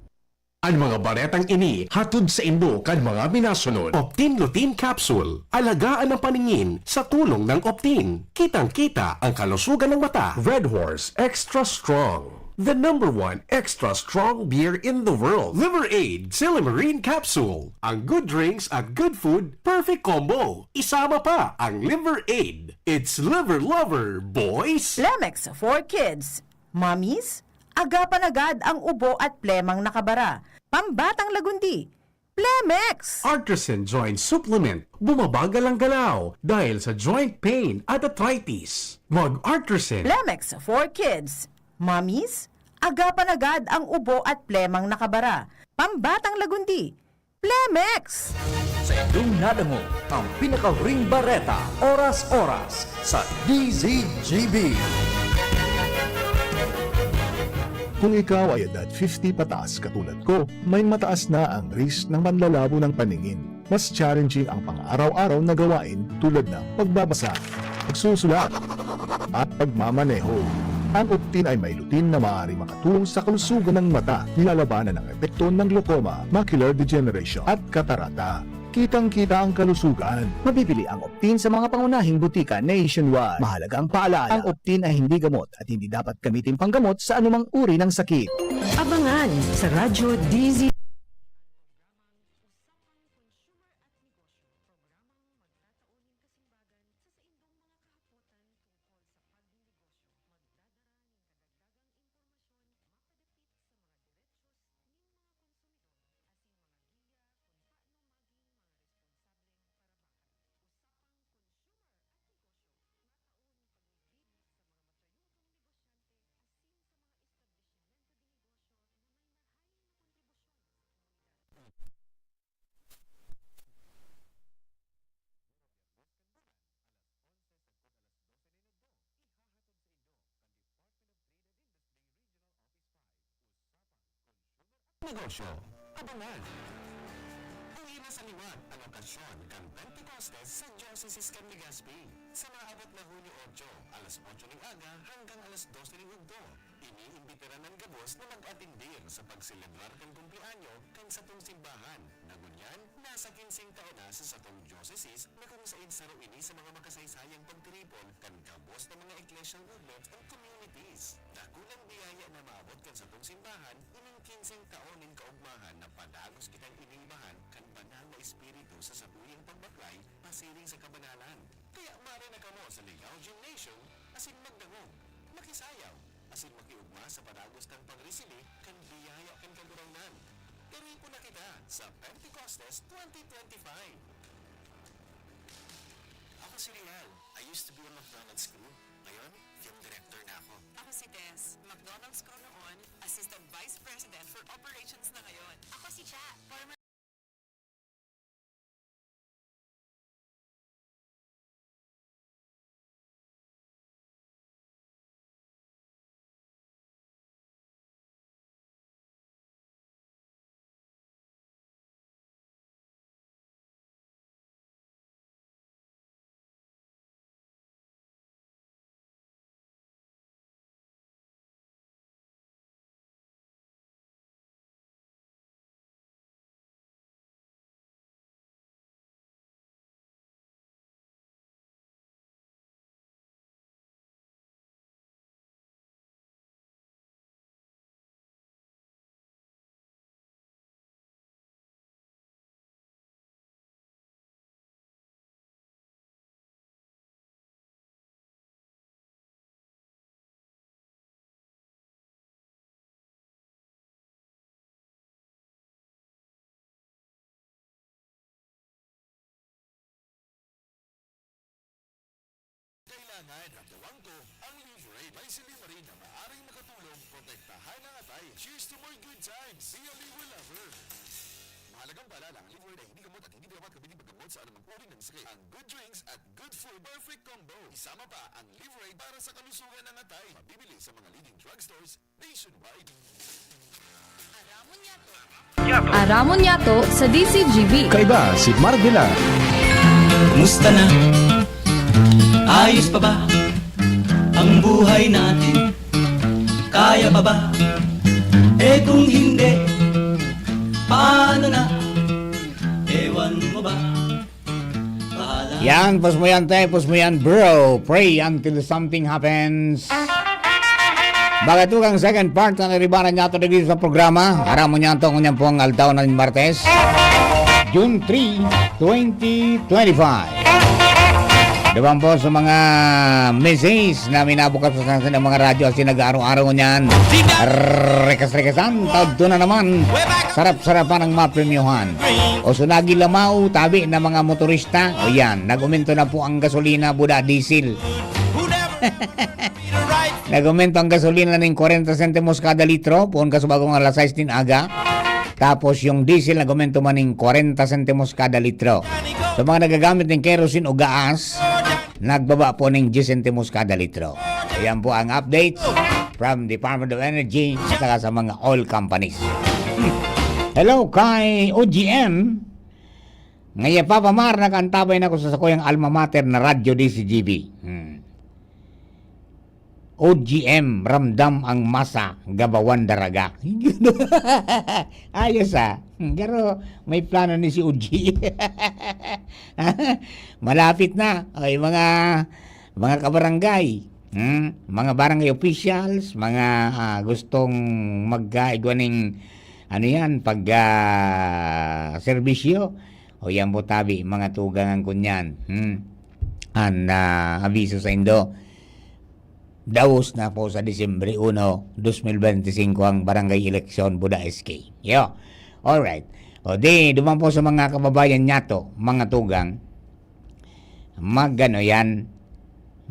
An mga baretang ini hatod saindo kan mga minasunod. Optin Lutein Capsule. Alagaan ang paningin sa tulong ng Optin. Kitang-kita ang kalusugan ng mata. Red Horse Extra Strong. The number one extra strong beer in the world. Liver Aid Silymarin Capsule. Ang good drinks at good food, perfect combo. Isama pa ang Liver Aid. It's Liver Lover, boys! Plemex for Kids. Mommies, agapan agad ang ubo at plemang nakabara. Pambatang lagundi. Plemex! Artresin Joint Supplement. Bumabagal ang galaw dahil sa joint pain at arthritis. Mag-Artresin. Plemex for Kids. Mommies, agapan agad ang ubo at plemang nakabara. Pambatang lagundi. Plemex! Sa indong nadangog ang pinakahuring bareta, oras-oras, sa D Z G B. Kung ikaw ay edad fifty pataas katulad ko, may mataas na ang risk ng manlalabo ng paningin. Mas challenging ang pang-araw-araw na gawain tulad ng pagbabasa, pagsusulat, at pagmamaneho. Ang Optin ay may lutein na maaaring makatulong sa kalusugan ng mata, nilalabanan ang epekto ng glaucoma, macular degeneration, at katarata. Kitang-kita ang kalusugan. Mabibili ang Optin sa mga pangunahing butika nationwide. Mahalagang paalala, ang Optin ay hindi gamot at hindi dapat gamitin panggamot sa anumang uri ng sakit. Abangan sa Radyo D Z. Negosyo. Abangan. Huli na sa liwat an okasyon kan Pentecostes sa Diocese kan Legazpi, sa naabot na Hunyo otso, alas otso ning aga hanggang alas dose ning udto. Iniimbitaran an gabos na mag-atendir sa pagselebrar kan kumpleanyo kan satong simbahan. Na ngunyan, nasa kinseng taon na sa satong diocese, na kung saen saro ini sa mga makasaysayang pagtiripon kan gabos na mga ecclesial movements and communities. Dakulang biyaya na maabot kan satong simbahan ining kinseng taon nin kaogmahan na padagos kitang iniibahan kan Banal na Espiritu sa satuyang pagbaklay pasiring sa kabanalan. Kaya maray na kamo sa Legao Gymnasium asin magdangog, makisayaw, asin makiugma sa padagos kan pagresibi kan biyaya kan Kagurangnan. Tiripon na kita sa Pentecostes twenty twenty-five! Ako si Rial. I used to be a McDonald's crew. Ngayon, film director na ako. Ako si Tess. McDonald's crew noon, Assistant Vice President for Operations na ngayon. Ako si Cha, former Kailangan, nagawan ko ang Liver Aid. May silymarin na maaaring makatulong protektahan ang atay. Cheers to more good times! Be a Liver Lover! Mahalagang paalala, ang Liver Aid ay hindi gamot at hindi dapat gamitin paggamot sa anumang uri ng sakit. Ang good drinks at good food, perfect combo. Isama pa ang Liver Aid para sa kalusugan ng atay. Mabibili sa mga leading drugstores nationwide. Aramon Yato sa D C G B. Kaiba si Marvila. Musta na? Ayos pa ba ang buhay natin? Kaya pa ba? Eh, kung hindi, paano na? Ewan mo ba? Bahala. Yan, pus mo yan, te, pus mo yan, bro. Pray until something happens. Baga tugang second part na naribaran niya ito digdi sa programa. Aram mo niya ito, ngunyan po ang aldaw ng Martes, June three, twenty twenty-five. Duman po sa mga message na minabukas sa sa mga radyo asin nag-aaro-aro ngunyan. Rekas-rekasan, taudto na naman. Sarap-sarapan ang mapremyohan. O sunagi lamaw, tabi na mga motorista. O yan, nag-umento na po ang gasolina, buda, diesel. Nag-aumento ang gasolina ning kwarenta sentimos kada litro, poon ka sa bagong alas sais nin aga. Tapos yung diesel, nag-aumento man ning kwarenta sentimos kada litro. Sa mga nagagamit ng kerosene o gaas, nagbaba po ning diyes sentimos kada litro. Ayan po ang update from Department of Energy saka sa mga oil companies. Hello kay O G M. Ngaya, Papa Mar, nakaantabay na ko sa sakuyang alma mater na Radyo D C G B. Hmm. O G M, ramdam ang masa, gabawan daraga. Ayos, ah. Pero may plano ni si O G. Malapit na. Okay, mga, mga kabarangay, hmm? Mga barangay officials, mga, ah, gustong magkaigwa ning, ano yan, pag, ah, serbisyo. O yan po tabi, mga tugang ang kunyan. Hmm? An, ah, abiso sa indo. Daos na po sa Disyembre uno, dos mil bente singko ang barangay eleksyon, Buda S K. Yo. Alright. O di, duman po sa mga kababayan niyato, mga tugang, magano yan,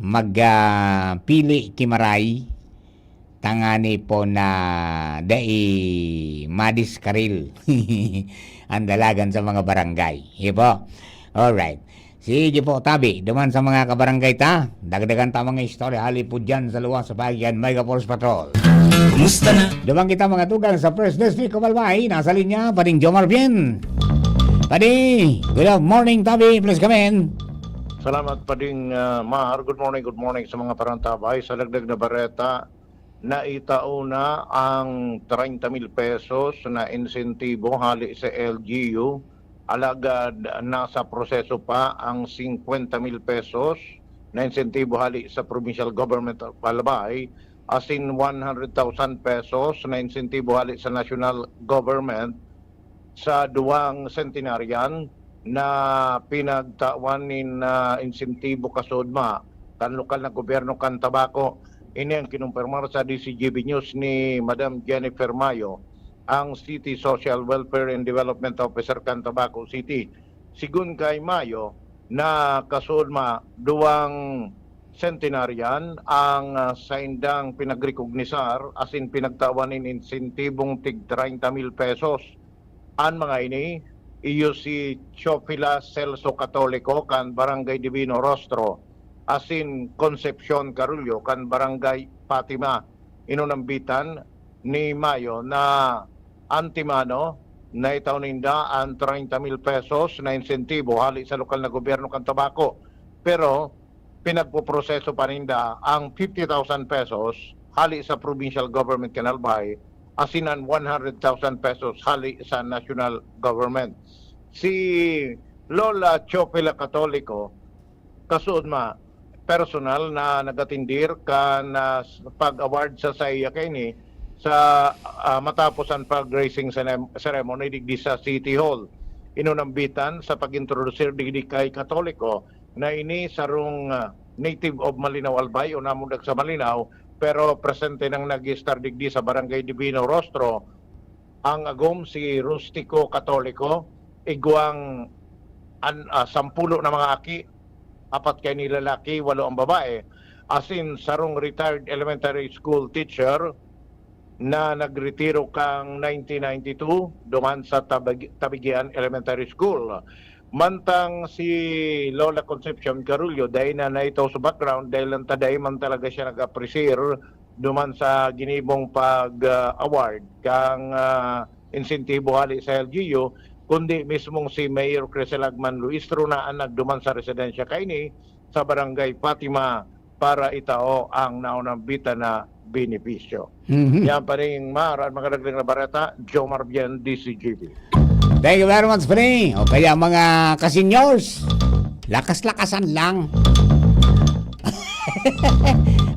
mag, ah, pili ki maray, tangani po na dai madiskaril ang dalagan sa mga barangay. Iyo po. Alright. Sige po, tabi. Duman sa mga kabarangay ta, dagdagan ta mga istorya hali po dyan sa luwas sa bayan Mega Force Patrol. Kumusta na? Duman kita mga tugang sa First District of Albay. Nasa linya, Pading Jomar Bien. Padi, good morning, tabi. Please come in. Salamat, Pading, ah, Mar. Good morning, good morning sa mga parantabay. Sa dagdag na bareta, naitao na ang treinta mil pesos na insentibo hali sa L G U. Alagad nasa proseso pa ang singkwenta mil pesos na insentibo hali sa Provincial Government of Albay, asin one hundred thousand pesos na insentibo hali sa National Government sa duwang centenarian na pinagtawan nin, ah, insentibo kasudma kan lokal na gobyerno kan Tabaco. Ini ang kinumpirmar sa D C G B News ni Madam Jennifer Mayo, ang City Social Welfare and Development Officer kan Tabaco City. Sigun kay Mayo, na kasudma duwang centenarian ang, ah, saindang pinagrekognisar asin pinagtawan nin insentibong tig treinta mil pesos. An mga ini, iyo si Chofila Celso Catolico kan Barangay Divino Rostro, asin Concepcion Carullo kan Barangay Fatima. Inunambitan ni Mayo na antimano, naitao ninda an treinta mil pesos na insentibo hali sa lokal na gobyerno kan Tabaco. Pero pinagpoproseso pa ninda ang fifty thousand pesos hali sa provincial government kan Albay, asin an one hundred thousand pesos hali sa national government. Si Lola Chopela Catolico, kasudma, personal na nagatindir kan, ah, pag-award sa saiya kaini sa, ah, matapos an flag-raising cere-, ceremony digdi sa City Hall. Inunambitan sa pag-introdusir digdi kay Katoliko na ini sarong, ah, native of Malinao Albay o namundag sa Malinao, pero presente nang nag-estar digdi sa Barangay Divino Rostro. Ang agom si Rustico Katoliko, igwang an-, ah, sampulo na mga aki, apat kaini lalaki, walo ang babae, asin sarong retired elementary school teacher na nagretiro kang nineteen ninety-two duman sa Tabag-, Tabigian Elementary School. Mantang si Lola Concepcion Carullo, dai na naitaw sa background dahil lang ta dai man talaga siya nag-apresir duman sa ginibong pag, ah, award kang, ah, insentibo hali sa L G U, kundi mismong si Mayor Crisel Agman Luistro na ang nagduman sa residensya kaini sa Barangay Fatima para itao ang naunambitan na benepisyo. Mhm. Yan pa rin, Mar, ang mga dagdag na bareta, Jomar Bien, D C G B. Thank you very much, pre. O kaya mga ka-seniors, lakas-lakasan lang.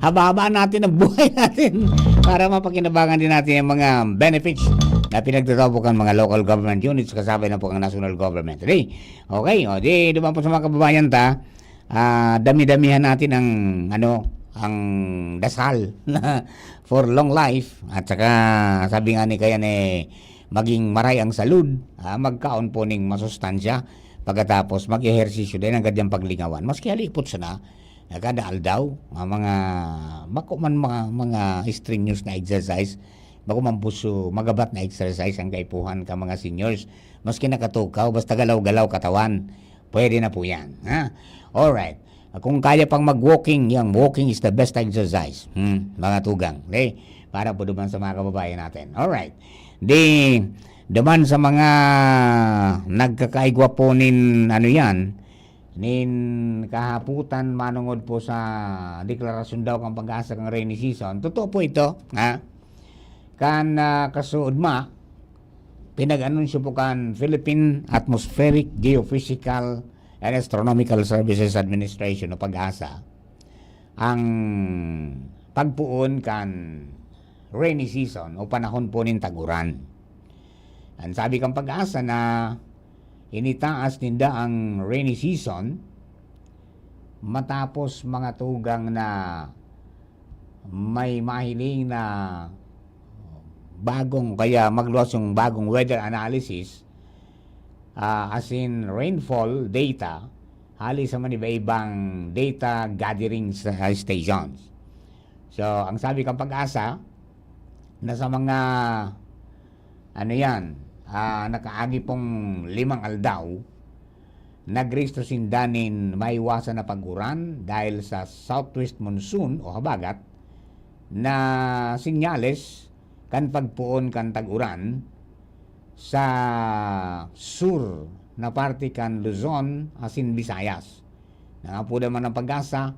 Haba-haba natin ang buhay natin. para mapakinabangan din natin ang mga benefits na pinagtataw po kan mga local government units, kasabay na po ang national government. Di, okay, o, di, duman po sa mga kababayan ta, ah, dami-damihan natin ang, ano, ang dasal for long life. At saka, sabi nga ni Kayan, eh, maging maray ang salud, ah, magkaon po ning masustansya. Pagkatapos, mag-ehersisyo din ang gadyang paglingawan. Maski halipot sana, na kada aldaw, nga mga, bako man mga, mga strenuous na exercise, bako man puso, magabat na exercise ang kaipuhan ka mga seniors. Maski nakatukaw, basta galaw-galaw katawan, pwede na po yan. Ha? Alright. Kung kaya pang mag-walking, yung walking is the best exercise. Hmm, mga tugang. Okay? Para po duman sa mga kababayan natin. Alright. Di, duman sa mga nagkakaigwa po nin, ano yan, nin kahaputan manongod po sa deklarasyon daw kan Pag-asa kan rainy season. Totoo po ito, ha? Kan, ah, kasuodma, pinag-anunsyo po kan Philippine Atmospheric, Geophysical and Astronomical Services Administration o Pag-asa ang pagpoon kan rainy season o panahon po nin tag-uran. Ang sabi kan Pag-asa na initaas ninda ang rainy season matapos mga tugang na may mahiling na bagong, kaya magluwas yung bagong weather analysis, ah, as in rainfall data, hali sa maniba-ibang data gathering sa stations. So, ang sabi kan Pag-asa, na sa mga, ano yan, ah, nakaagi pong limang aldaw, nagrehistro sinda nin maiwasan na pag-uran dahil sa southwest monsoon o habagat na sinyales kan pagpoon kan tag-uran sa sur na parte kan Luzon asin Visayas. Nangapoda man ang Pag-asa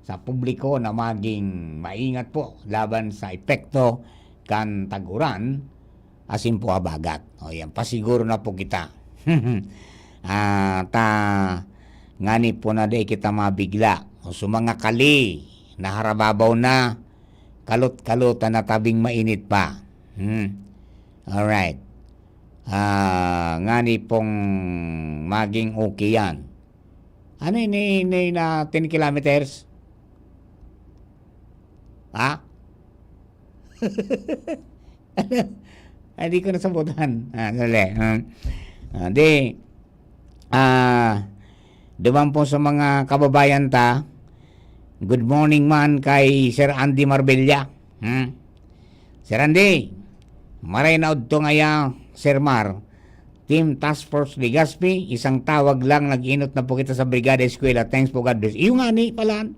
sa publiko na maging maingat po laban sa epekto kan tag-uran asin po habagat. O yan, pasiguro na po kita. Ah, ta, ngani po na di kita mabigla. O, so mga kali, naharababaw na, kalot-kalotan na tabing mainit pa. Hmm. Alright. Ah, ngani pong maging okay yan. Ano yun, ni, ni na ten kilometers? Ha? Ay, di ko nasabutan. Ah, dali. Ah, ah, di, ah, duman po sa mga kababayan ta, good morning man kay Sir Andy Marbella. Hmm? Sir Andy, maray na udto ngaya, Sir Mar. Team Task Force Legazpi, isang tawag lang, nag-inot na po kita sa Brigada Eskwela. Thanks po, God bless. Iyo nga ni pala,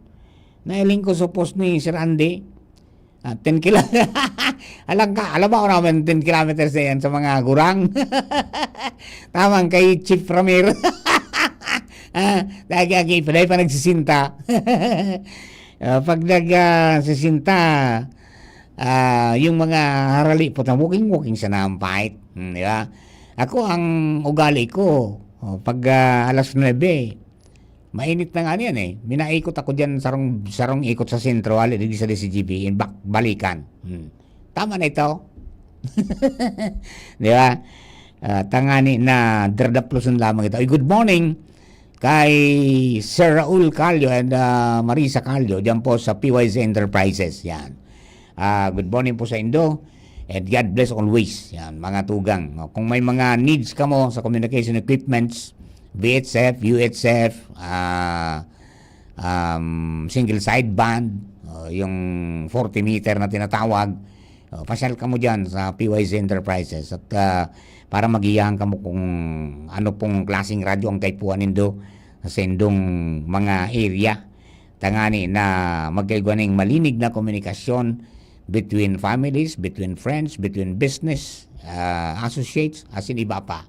nailing ko sa post ni Sir Andy. Ah, ten kilo. Alam ka, alam mo ako naman, ten kilometers na yan sa mga gurang. Tamang kay Chief Ramir. Ah, lagi-agi, pwede pa nagsisinta. Ah, pag nag, ah, sisinta, ah, yung mga harali po, walking-walking sana ang fight. Hmm, di ba? Ako, ang ugali ko, oh, pag, ah, alas nuebe, mainit na nga niyan eh. Minaikot ako diyan, sarong, sarong ikot sa sentro, hali, di sa D C G B, in back, balikan. Hmm. Tama na ito. Di ba? Ah, tangani na dardapluson lamang ito. Ay, good morning kay Sir Raul Calio and, ah, Marisa Calio diyan po sa P Y Z Enterprises. Yan. Ah, good morning po sa indo. And God bless always. Yan, mga tugang. No? Kung may mga needs kamo sa communication equipments, V H F, U H F, ah, um, single sideband, o yung forty meter na tinatawag, o, pasyal kamo dyan sa P Y Z Enterprises at, ah, para magiyahan kamo kung ano pong klaseng radyo ang kaipuhan nindo sa indong mga area. Tangani na magkaigwa ning malinig na komunikasyon between families, between friends, between business, ah, associates, asin iba pa.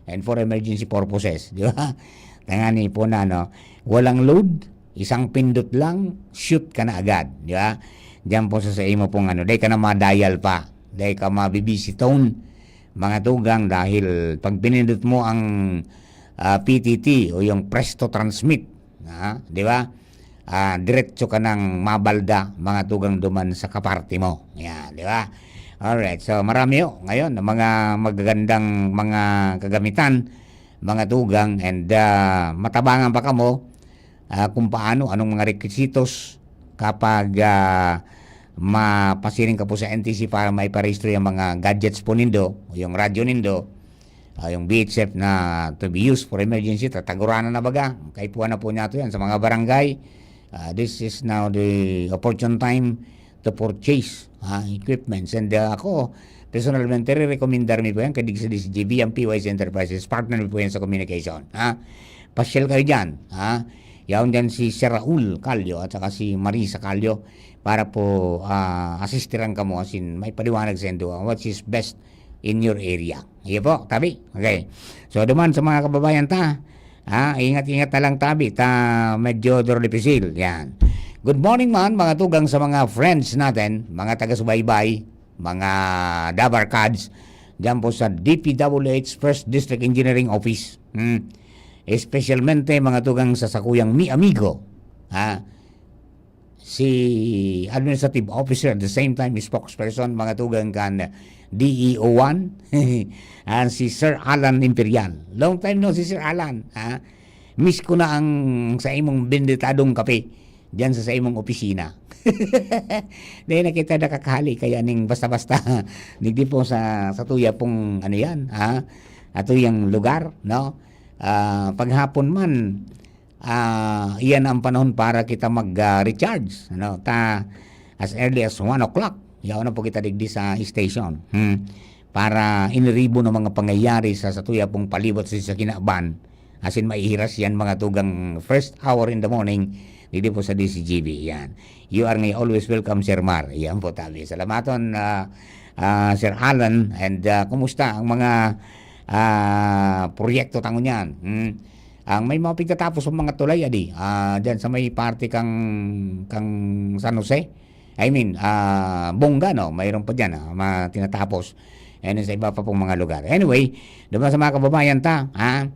And for emergency purposes, di ba? Tangani po na, no? Walang load, isang pindot lang, shoot ka na agad, di ba? Diyan po sa, sa imo pong ano, dai ka na ma-dial pa, dai ka ma-B B C tone, mga tugang, dahil pag pinindot mo ang, ah, P T T o yung Presto Transmit, ah, di ba? ah, diretso ka nang mabalda, mga tugang duman sa kaparte mo. Yan, di ba? Alright, so marami ho ngayon ang mga magagandang mga kagamitan, mga tugang, and, ah, matabangan pa kamo, ah, kung paano, anong mga requisitos kapag, ah, mapasiring ka po sa N T C para maiparehistro yung mga gadgets po nindo, o yung radyo nindo, ah, yung V H F na to be used for emergency, tataguranan na baga. Kaipuhan na po niya to yan sa mga barangay. Ah, this is now the opportune time to purchase, ah, equipments. And, ah, ako, personalmente, re-recommendar mi po yan kay digdi sa D C G B, ang P Y C Enterprises, partner mi po yan sa communication, ha? Pasyal kayo dyan, ha? Yaon dyan si Sir Raul Calio at saka si Marisa Calio para po, ah, asistiran kamo, as in, may paliwanag sa indo, what is best in your area. Iyo po, tabi. Okay. So, duman sa mga kababayan ta, ha, ingat-ingat na lang tabi ta medyo dipisibil. Yan. Good morning man, mga tugang sa mga friends natin, mga taga-subaybay, mga Dabarkads, dyan po sa D P W H First District Engineering Office. Hmm. Especialmente mga tugang sa sakuyang mi amigo, ha, si administrative officer, at the same time spokesperson, mga tugang kan D E O one, and si Sir Alan Imperial. Long time no si Sir Alan, ha? Miss ko na ang sa imong benditadong kape diyan sa, sa imong opisina. Dahil nakita nakakahali kaya ning basta-basta. Digdi po sa, sa tuya pong ano yan, ha? Atuyang lugar, no? Ah, paghapon man, ah, iyan ang panahon para kita mag, ah, recharge, ano? Ta, as early as one o'clock, yaon na po kita digdi sa station. Hmm. Para iniribo ng mga pangyayari sa, sa tuya pong palibot sa, sa kinaban. As in, maihiras yan mga tugang first hour in the morning, digdi po sa D C G B. Yan. You are ngay always welcome, Sir Mar. Yan po, tabi. Salamaton, ah, ah, Sir Alan. And, ah, kumusta ang mga, ah, proyekto tango niyan? Hmm. Ang may mga pigtatapos sa mga tulay, adi, ah, dyan sa may parte kang, kang San Jose. I mean, ah, Bongga, no? Mayroon pa dyan, ah, ma-, tinatapos. And sa iba pa pong mga lugar. Anyway, duman sa mga kababayan ta, ha?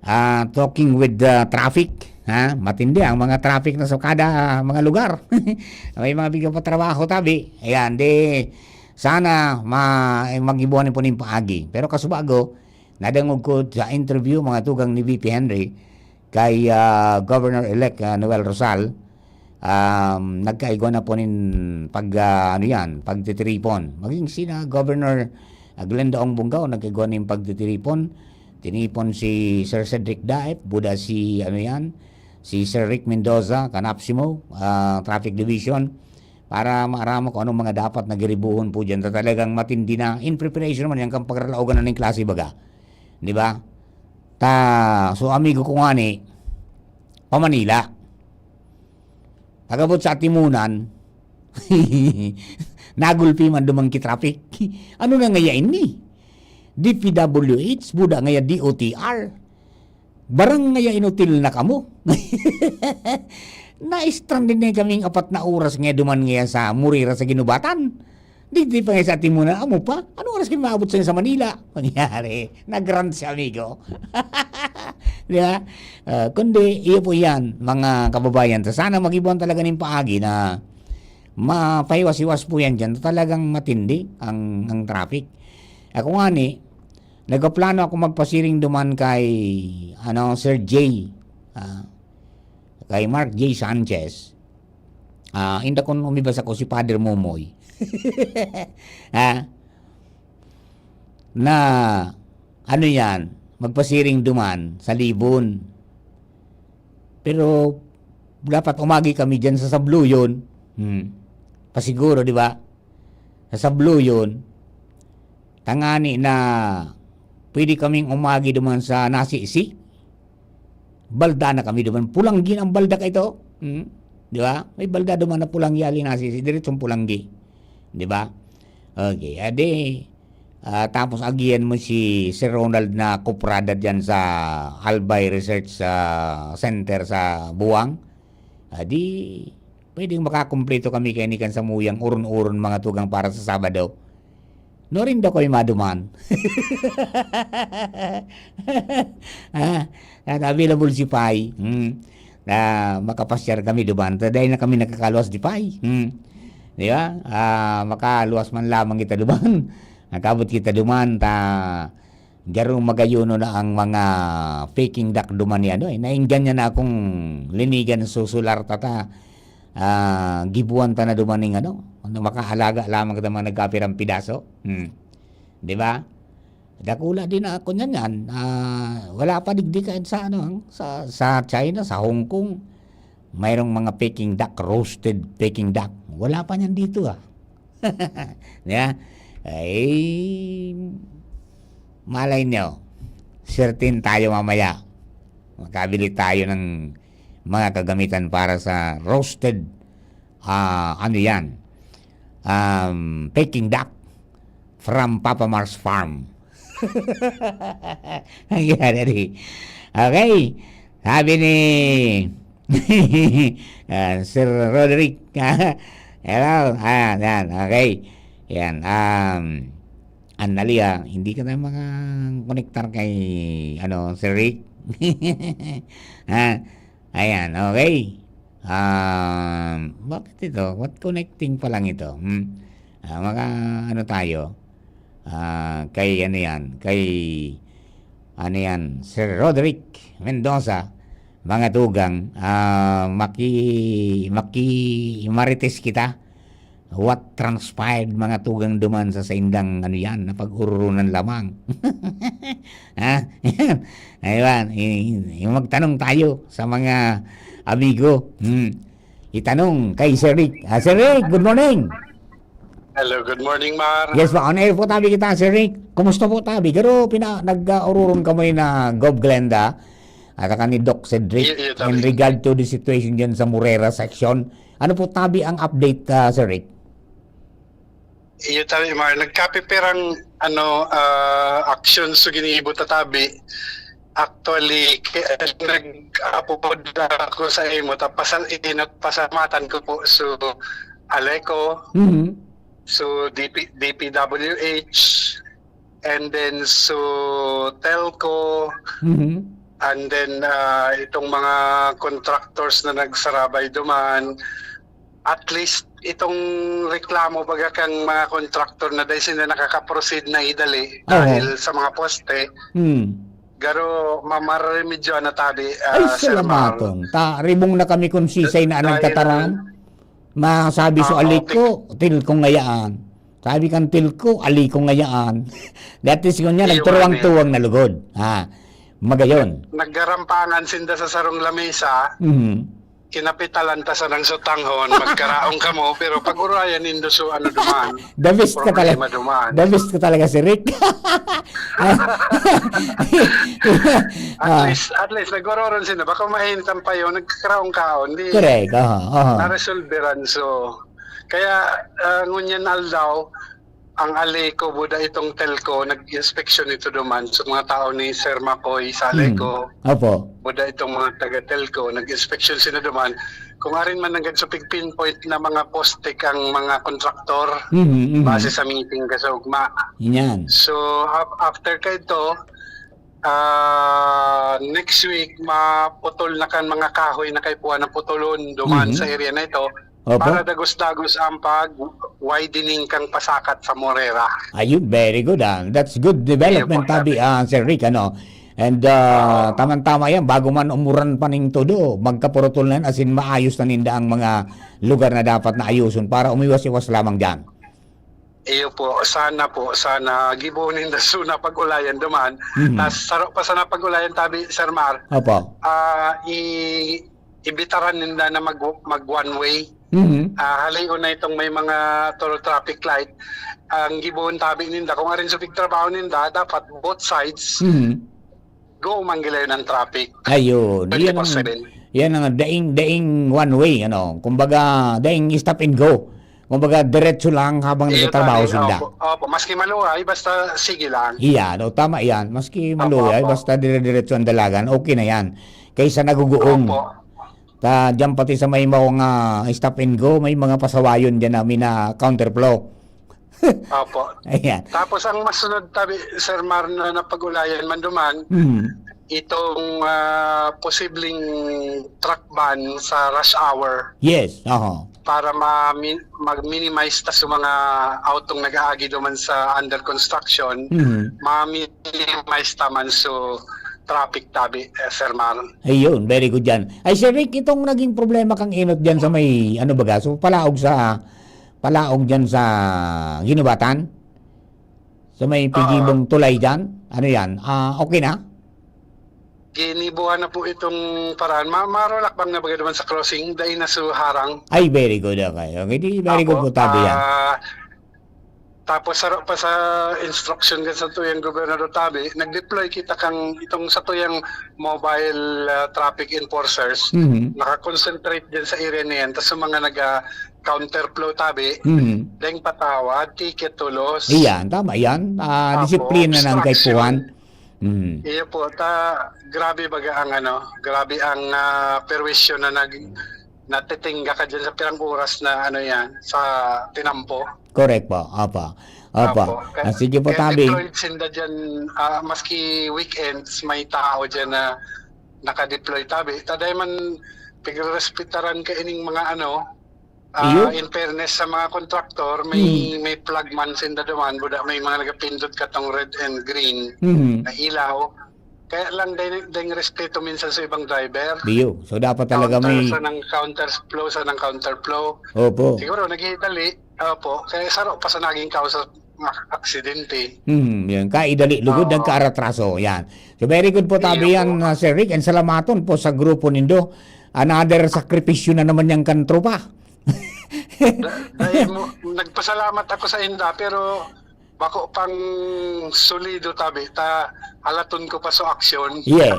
Ah, talking with the traffic, ha? Matindi ang mga traffic na sa kada mga lugar. May mga bigyan pa trabaho, tabi. Ayan, di, sana ma-, magibuhan po ning paagi. Pero kasubago, nadangog ko sa interview, mga tugang ni V P Henry, kay, ah, Governor-elect, ah, Noel Rosal, um, nagkaigwa na po nin pag, ah, ano yan, pagtitiripon. Maging sina Governor, ah, Glenda Ong Bongga, nagkaigwa nin pagtitiripon. Tinipon si Sir Cedric Daep, buda si, ano yan, si Sir Rick Mendoza, Kanapsimo, ah, Traffic Division, para maaraman kung anong mga dapat na giribuhon po dyan. Ta talagang matindi na. In preparation man yan, kang pagralaogan na ning klase, baga. Di ba? Ta, so, amigo ko nga ni, pa Manila. Pag-abot sa Atimunan, nagulpi man duman ki traffic. Ano na ngaya ini? D P W H, buda ngaya D O T R. Barang ngaya inutil na kamo. Na-stranded na kaming apat na oras ngaya duman ngaya sa Morera sa Guinobatan. Digdi pa ngaya sa Atimunan, amo pa? Anong oras kami maabot sa, sa Manila? Mangyari, nag-rant si amigo. Di ba? Ah, kundi, iyo po yan, mga kababayan. Sa sana magibuan talaga ning paagi na mapahiwas-hiwas po yan dyan. Talagang matindi ang, ang traffic. Ako nga ni, nagpaplano ako magpasiring duman kay, ano, Sir J, ah, kay Mark J Sanchez. Ah, inda kun umiba sako si Father Momoy. Ha? Na, ano yan, magpasiring duman sa Libon. Pero, dapat umagi kami dyan sa Sabluyon. Hmm. Pasiguro, di ba? Sa Sabluyon, tangani na pwede kaming umagi duman sa Nasisi. Balda na kami duman. Pulanggi na ang balda ka ito. Hmm? Di ba? May balda duman na Pulanggi, ali Nasisi. Diretsong Pulanggi. Di ba? Okay. Adi, ah, tapos agihan mo si Sir Ronald na kuprada dyan sa Albay Research, ah, Center sa Buwang. Adi, pwedeng makakumpleto kami kay ni kan samuyang uron-uron mga tugang para sa Sabado. Nuarin daw kami maduman. Ah, at available si Pai. Hmm. na makapasyar kami duman. Ta dai na kami nakakaluwas di pay. Hmm. Di ba? Ah, makaluwas man lamang kita duman. Nakabot kita duman, ta garo magayon na ang mga Peking duck duman ni ano, eh. Naenggan niya na akong linigan susular ta ta. Ah, gibuan ta na duman ning ano, ano, makaalaga lamang kita mga nagkapirang pidaso. Hmm. Di ba? Dakula din na ako niyan yan. Ah, wala pa digdi kain sa ano, ang, sa, sa China, sa Hong Kong. Mayroong mga Peking duck, roasted Peking duck. Wala pa niyan dito, ah. Di ba? Ay, malay nyo, certain tayo mamaya. Makabili tayo ng mga kagamitan para sa roasted, ah, ano yan? Um, Peking duck from Papa Mars Farm. Ang ginadali. Okay. Sabi ni, ah, Sir Roderick. Hello. Ah, yan. Okay. Yan. Um, Andalia, hindi ka na makakonektar kay, ano, Sir Rick. Ha? Ayan, okay. Um, bakit ito? What connecting pa lang ito? Hmm? Ah, maka, ano tayo? Ah, kay, ano yan? Kay, ano yan? Sir Roderick Mendoza, mga tugang, ah, maki-, maki-, marites kita. What transpired, mga tugang, duman sa saindang, ano yan, napag-ururunan lamang? Ha? Yan. Ayun, i-, i-, magtanong tayo sa mga amigo. Hmm. Itanong kay Sir Rick. Ah, Sir Rick, good morning. Hello, good morning, Mar. Yes po, on air po tabi kita, Sir Rick. Kumusta po tabi? Garo, pina-, nag-, ah, ururon kamo na Gov Glenda at saka ni Doc Cedric Iyo, iyo, tabi. In regard to the situation dyan sa Morera section. Ano po tabi ang update, ah, Sir Rick? Iyo, tabi, Mar. Nagkapipirang, ano, ah, action so ginibo ta tabi. Actually, kaya nag-apod ako sa imo, tapos inot pasalamatan ko po so Aleco, Mhm. so D P, D P W H, and then so Telco, Mhm. and then, ah, itong mga contractors na nagsarabay duman. At least, itong reklamo baga kan mga contractor na dai sinda nakaka-proceed na idali Oo. dahil sa mga poste, Hmm. garo mamaremedyo na tabi, Ay, ah, Sir Mar. salamaton. Ta, ribong na kami kung sisay na Dahil nagtataram. Masabi so Ah, Aleco, Telco ngayaan. Sabi kan Telco, Aleco ngayaan. That is, yun nga, Iyo, nagturuwang-tuwang na lugod. Ha, magayon. Naggarampangan sinda sa sarong lamesa. Mhm. Kinapitalan ta sa nang sutanghon, magkaraong kamo, pero pag-urayan nindo so ano duman, The best ka talaga. problema duman. The best ka talaga, Sir Rick. At Ah. least, at least, nagwaroron sila. Baka mainit ang payo, nagkakaraong kaon. Di, Correct. Aha, aha. naresolveran. So, kaya, ah, ngunyan aldaw, ang Aleco, buda itong Telco, nag-inspeksyon ito duman. So, mga tao ni Sir Makoy sa Hmm. Aleco, Opo. buda itong mga taga-Telco, nag-inspeksyon sila duman. Kung arin man nanggad sa pig-pinpoint na mga poste kang mga kontraktor, Mhm, mhm. base sa meeting ka sa ugma. Yan. So, af-, after ka ito, ah, next week, maputol na kan mga kahoy na kaipuhan na putulon duman Mhm. sa area na ito Opo. para dagos-dagos ang pag-widening kang pasakat sa Morera. Ayun, very good, ah. That's good development, Ayun po, tabi, sabi. ah, Sir Rick, ano. And, ah, Oo. tamang-tama yan, bago man umuran pa ning todo, magkapurutol na yan, as in, maayos na ninda ang mga lugar na dapat na ayuson para umiwas-iwas lamang dyan. Iyo po, sana po, sana gibo ninda suna pag-ulayan duman. Mhm. Tas saro pa sana pag-ulayan, tabi, Sir Mar. Opo. Ah, i-, ibitaran ninda na mag, mag one way. Mhm. Ah, halion na itong may mga toll traffic light. Ang gibohon tabi ninda, kung arin sa pigtrabaho ninda, dapat both sides Mhm. go man gilayon ang traffic. Ayun. Yan ang, Twenty-four seven. yan ang daing, daing one way, ano. Kumbaga, daing stop and go. Kumbaga, diretso lang habang Iyo, nagtatrabaho tabi. sinda. Opo, opo. Maski maluhay, basta sige lang. Iya, no, tama yan. Maski Opo, maluhay, opo. basta dire-diretso ang dalagan, okay na yan. Kaysa naguguong. Opo. Ta, dyan pati sa may mga stop and go, may mga pasawayon dyan namin na counterflow. Opo. Ayan. Tapos ang masunod, tabi, Sir Mar, na napag-ulayan man duman, Hmm. itong, ah, posibleng truck ban sa rush hour. Yes, oho. Para ma-, mag-minimize ta sa mga autong nag-aagi duman sa under construction, Mhm. ma-minimize ta man so traffic tabi, eh, Sir Mar. Ayun, very good yan. Ay, Sir Rick, itong naging problema kang inot dyan sa may, ano baga, so palaog sa, palaog dyan sa Ginubatan? Sa may Oo. Pigibong tulay dyan? Ano yan? Ah, okay na? Ginibuhan na po itong paraan. Ma-, marolak bang na baga naman sa crossing? Dai na so harang. Ay, very good. Okay. Okay, di very good Apo. po, tabi yan. Ah, tapos saro pa sa instruction kan sa tuyang gobernador tabi, nag-deploy kita kang itong sa tuyang mobile, ah, traffic enforcers. Mhm. Nakakonsentrate din sa area na yan. Tas yung mga naga counterflow tabi, Mhm. deng patawad, ticket tulos. Iyan, tama yan. Ah, Apo, disiplina ng obstruction. kaipuhan. Mhm. Iyo po, ta, grabe baga ang ano, grabe ang, ah, perwisyo na nag-, natitingga ka dyan sa pirang oras na ano yan, sa tinampo. Correct po. Opo. Opo. Opo. Kaya, Ah, sige po, kaya tabi. deployed sinda dyan, ah, maski weekends, may tao dyan na naka-deploy tabi. Taday man, pigre-respetaran ka ining mga ano, ah, Iyo? in fairness sa mga kontraktor, may, Hmm. may flag man sinda duman, buda may mga nagapindot katong red and green Mhm. na ilaw. Kaya lang, deng, deng respeto minsan sa ibang driver. Iyo. So, dapat talaga Counter may sa nang counter flow, sa nang counter flow. Opo. Siguro, naghihidali. Opo. Kaya saro pa sa naging kausa mga aksidente. Hmm, yan. Kaidali lugod, Oo. nagkaaratraso. Yan. So, very good po, tabi Iyo yan, po. ah, Sir Rick. And salamaton po sa grupo nindo. Another sakripisyo na naman yan kan tropa. Da-, dahil mo, nagpasalamat ako sa inda, pero bako pang solido tabi, ta halaton ko pa so aksyon. Yes.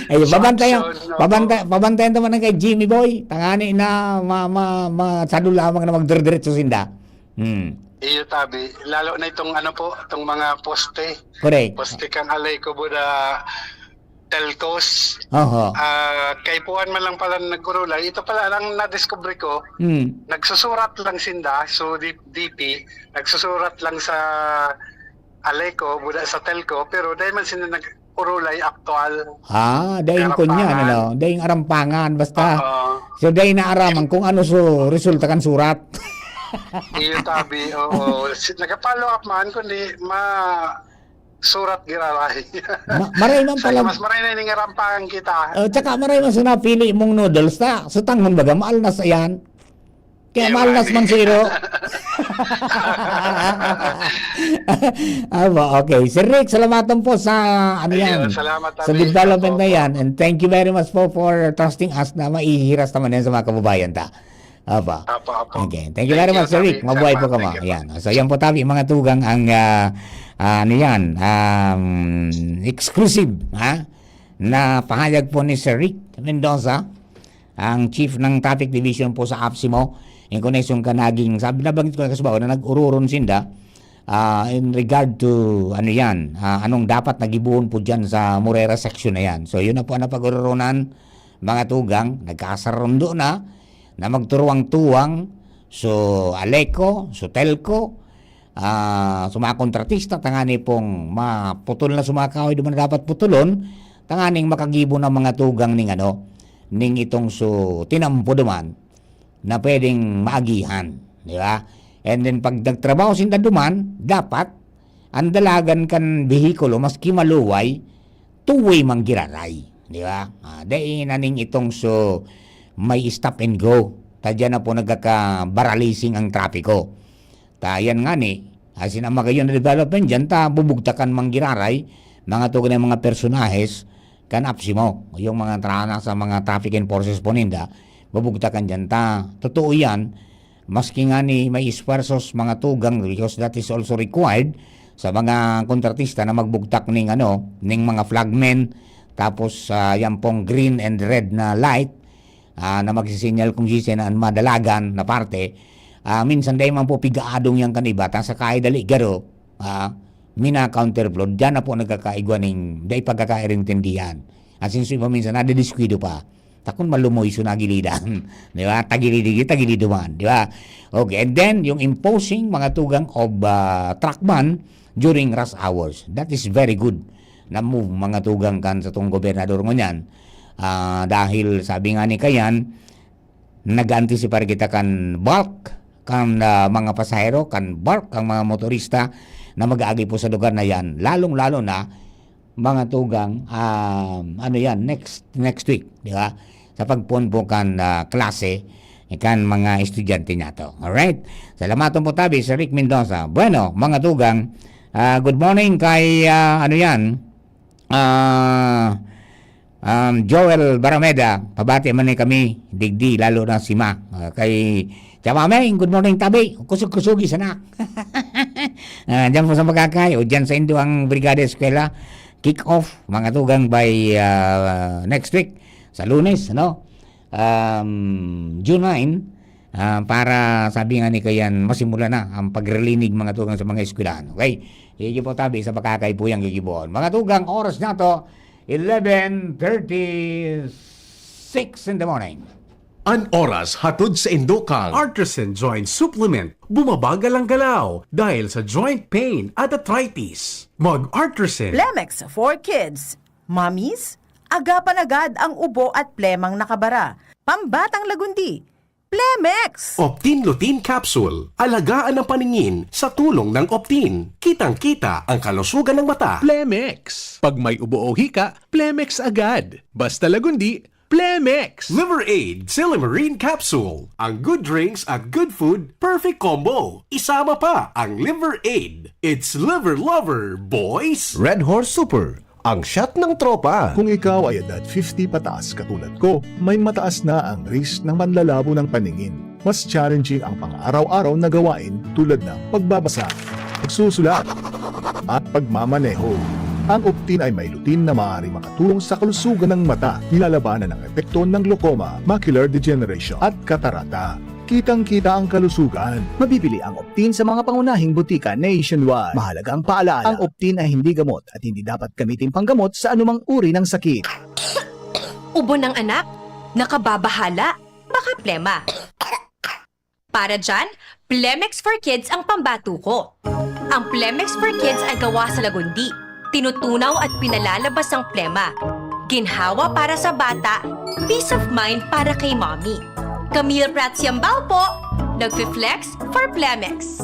Ay, So, pabantayan, aksyon, oo. pabanta-, pabantayan naman ang kay Jimmy Boy. Tangani na ma-, ma-, ma-, sado lamang na magdire-diretso sinda. Hmm. Iyo, tabi. Lalo na itong ano po, itong mga poste. Correct. Poste kang Alay ko, Buda, Telcos. Oho. Ah, kaipuhan man lang pala nag-urulay. Ito pala, ang nadiscover ko, Hmm. nagsusurat lang sinda. So, D-, D P, nagsusurat lang sa Aleco, Buda sa Telco, pero dahil man sinda nag-urulay, aktual. Ah, dahil Arampangan. kunyan, ano? Dahil arampangan, basta. Oo. So, dahil naaraman kung ano so resulta kan surat. Iyo, tabi, oo. Si-, nag-follow up man, kundi ma-, surat giraray. Ma-, maray man Sa pala. mas maray na ining arampangan kita. Oh, tsaka maray man sa napili mong noodles ta. So, tangon baga, maalnas yan. Kaya Iyo, maalnas mali. man siro. Aba, okay. Sir Rick, salamatan po sa, ano Iyo, yan, salamat, sa tabi. development Opo, na opo. yan. And thank you very much po for trusting us na maihiras naman yan sa mga kababayan ta. Opo. Opo, opo. Okay. Thank you Thank very you, much, Sir tabi. Rick. Mabuhay po Salamat. kamo. Thank you po. Yan. So, yan po, tabi, mga tugang, ang, ah, ah, ano yan, um, exclusive, ha? Na pahayag po ni Sir Rick Mendoza, ang chief ng traffic division po sa AFSCMO, in connection ka naging, sabi, nabanggit ko na kasubaw na nag-ururon sinda, ah, in regard to, ano yan, ah, anong dapat na gibohon po dyan sa Morera section na yan. So, yun na po ang napag-ururonan, mga tugang, nagkakasarundo na, na magturuwang-tuwang, so Aleco, so Telco, ah, sa mga kontratista, tangani pong maputol na sa mga kahoy, di man dapat putulon, tanganing makagibo ng mga tugang ning ano, ning itong so tinampo duman na pwedeng maagihan, di ba? And then, pag nagtrabaho sinda duman, dapat ang dalagan kan behikulo, maski maluway, two-way man giraray, di ba? Ah, dai na ning itong so may stop and go. Ta diyan na po nagkaka-baralising ang trapiko. Ta yan nga ni, asin ang magayon na development diyan, ta bubugtakan man giraray, mga tugon na mga personahes, kan AFSCMO, yung mga trana sa mga traffic enforcers po ninda, bubugtakan diyan ta. Totoo yan, maski nga ni may esfuerzos mga tugang, because that is also required sa mga kontratista na magbugtak ning ano, ning mga flagmen, tapos, ah, yan pong green and red na light, ah, na magsisinyal kung sisay na an madalagan na parte. Ah, minsan dai man po pigaadong yan kan iba, ta sa kaidali garo, ah, mina-counterflow, diyan na po nagkakaigwa ning dai pagkakairintindihan. Asin so iba minsan nadidiskuido pa. Takon malumoy so nagilidan. Di ba? Tagilid-, tagilid man. Di ba? Okay. And then, yung imposing mga tugang of, ah, truck ban during rush hours. That is very good. na-move, mga tugang, kan satong gobernador ngunyan. Ah, dahil sabi nga ni Kayan, nag-antisipar kita kan bulk kan, ah, mga pasahero, kan bulk kan mga motorista na mag-aagi po sa lugar na yan, lalong-lalo na mga tugang, um, ano yan, next, next week, di ba? Sa pagpoon po kan, ah, klase kan mga estudyante niyato. Alright? Salamaton po tabi sa Rick Mendoza. Bueno, mga tugang, ah, good morning kay, ah, ano yan, ah, um, Joel Barameda. Pabati man ni kami, digdi, lalo na si Ma. Ah, kay Chamameng, good morning, tabi. Kusog-kusugi sana. Ah, dyan po sa Magakay o dyan sa indo ang Brigada Eskwela. Kick off, mga tugang, by, ah, next week, sa Lunes, no? Um, June nine, ah, para, sabi nga ni Kayan, masimula na ang pagrilinig, mga tugang, sa mga eskwelahan. Okay? Sige po, tabi, sa Magakay po yang gigibohon. Mga tugang, oras na to, eleven thirty-six in the morning. An oras hatod sa indo kan Artisan Joint Supplement. Bumabagal ang galaw dahil sa joint pain at arthritis. Mag-Artisan. Plemex for Kids. Mommies, agapan agad ang ubo at plemang nakabara. Pambatang lagundi. Plemex! Optin Lutein Capsule. Alagaan ang paningin sa tulong ng Optin. Kitang-kita ang kalusugan ng mata. Plemex. Pag may ubo o hika, Plemex agad. Basta lagundi, Plemex! Liver Aid Silymarin Capsule. Ang good drinks at good food, perfect combo. Isama pa ang Liver Aid. It's Liver Lover, boys! Red Horse Super, ang shot ng tropa. Kung ikaw ay edad fifty pataas katulad ko, may mataas na ang risk ng manlalabo ng paningin. Mas challenging ang pang-araw-araw na gawain tulad ng pagbabasa, pagsusulat, at pagmamaneho. Ang Optin ay may lutein na maaaring makatulong sa kalusugan ng mata, nilalabanan ang epekto ng glaucoma, macular degeneration, at katarata. Kitang-kita ang kalusugan. Mabibili ang Optin sa mga pangunahing butika nationwide. Mahalagang paalaala, ang Optin ay hindi gamot at hindi dapat gamitin panggamot sa anumang uri ng sakit. Ubo ng anak? Nakababahala? Baka plema. Para dyan, Plemex for Kids ang pambato ko. Ang Plemex for Kids ay gawa sa lagundi, tinutunaw at pinalalabas ang plema. Ginhawa para sa bata, peace of mind para kay mommy. Camille Prats Yambao po, nagfi-flex for Plemex.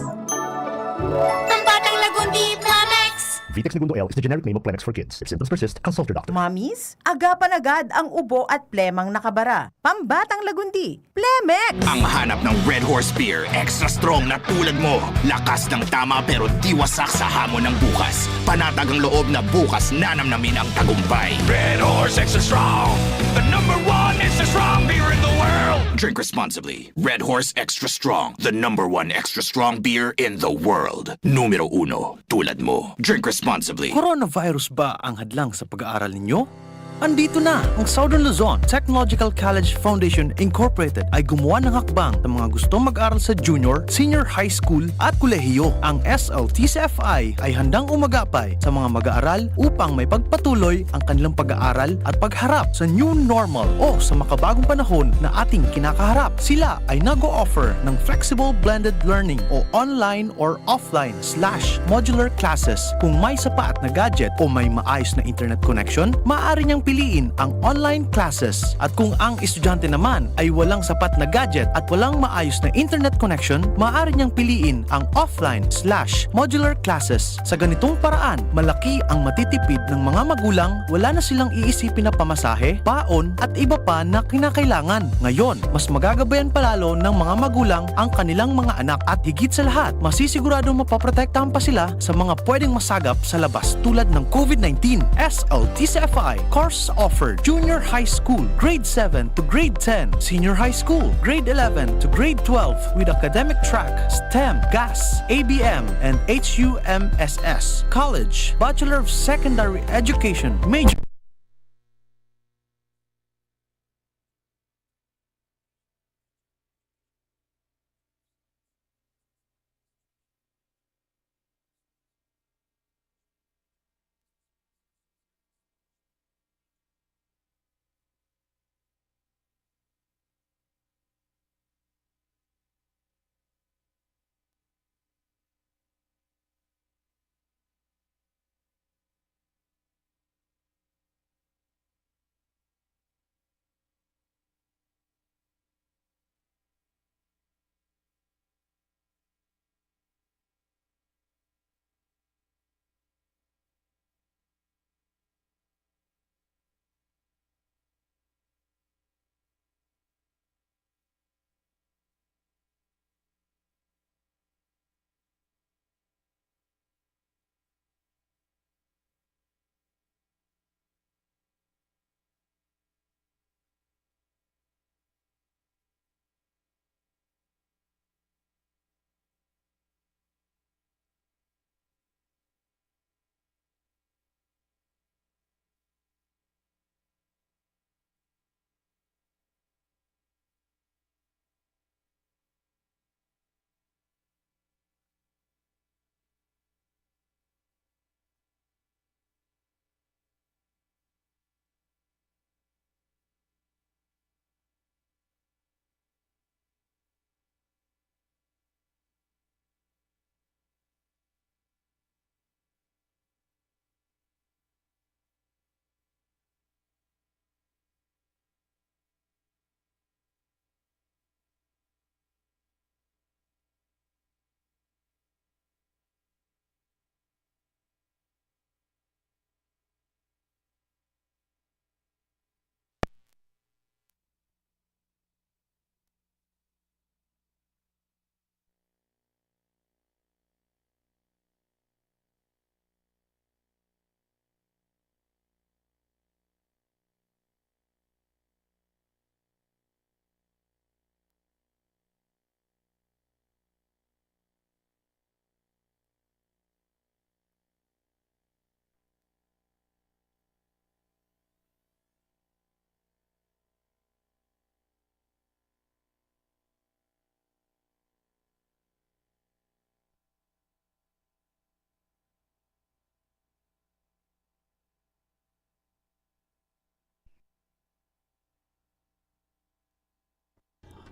Pambatang lagundi, Plemex! Vitex Negundo L is the generic name of Plemex for Kids. If symptoms persist, consult your doctor. Mommies, agapan agad ang ubo at plemang nakabara. Pambatang lagundi, Plemex! Ang hanap ng Red Horse Beer, extra strong na tulad mo. Lakas ng tama pero di wasak sa hamon ng bukas. Panatag ang loob na bukas nanamnamin ang tagumpay. Red Horse Extra Strong, the number one extra strong beer in the world. Drink responsibly. Red Horse Extra Strong, the number one extra strong beer in the world. Numero uno, tulad mo. Drink responsibly. Coronavirus ba ang hadlang sa pag-aaral ninyo? Andito na ang Southern Luzon Technological College Foundation Incorporated ay gumawa ng hakbang sa mga gustong mag-aral sa junior, senior high school at kolehiyo. Ang S L T C F I ay handang umagapay sa mga mag-aaral upang may pagpatuloy ang kanilang pag-aaral at pagharap sa new normal o sa makabagong panahon na ating kinakaharap. Sila ay nag-o-offer ng flexible blended learning o online or offline slash modular classes. Kung may sapat na gadget o may maayos na internet connection, maaari niyang piliin ang online classes. At kung ang estudyante naman ay walang sapat na gadget at walang maayos na internet connection, maaari niyang piliin ang offline slash modular classes. Sa ganitong paraan, malaki ang matitipid ng mga magulang, wala na silang iisipin na pamasahe, baon, at iba pa na kinakailangan. Ngayon, mas magagabayan palalo ng mga magulang ang kanilang mga anak at higit sa lahat, masisiguradong mapoprotektahan pa sila sa mga pwedeng masagap sa labas tulad ng COVID nineteen. S L T C F I course offered: Junior High School, Grade seven to Grade ten, Senior High School, Grade eleven to Grade twelve with academic track, STEM, GAS, A B M, and H U M S S. College, Bachelor of Secondary Education, major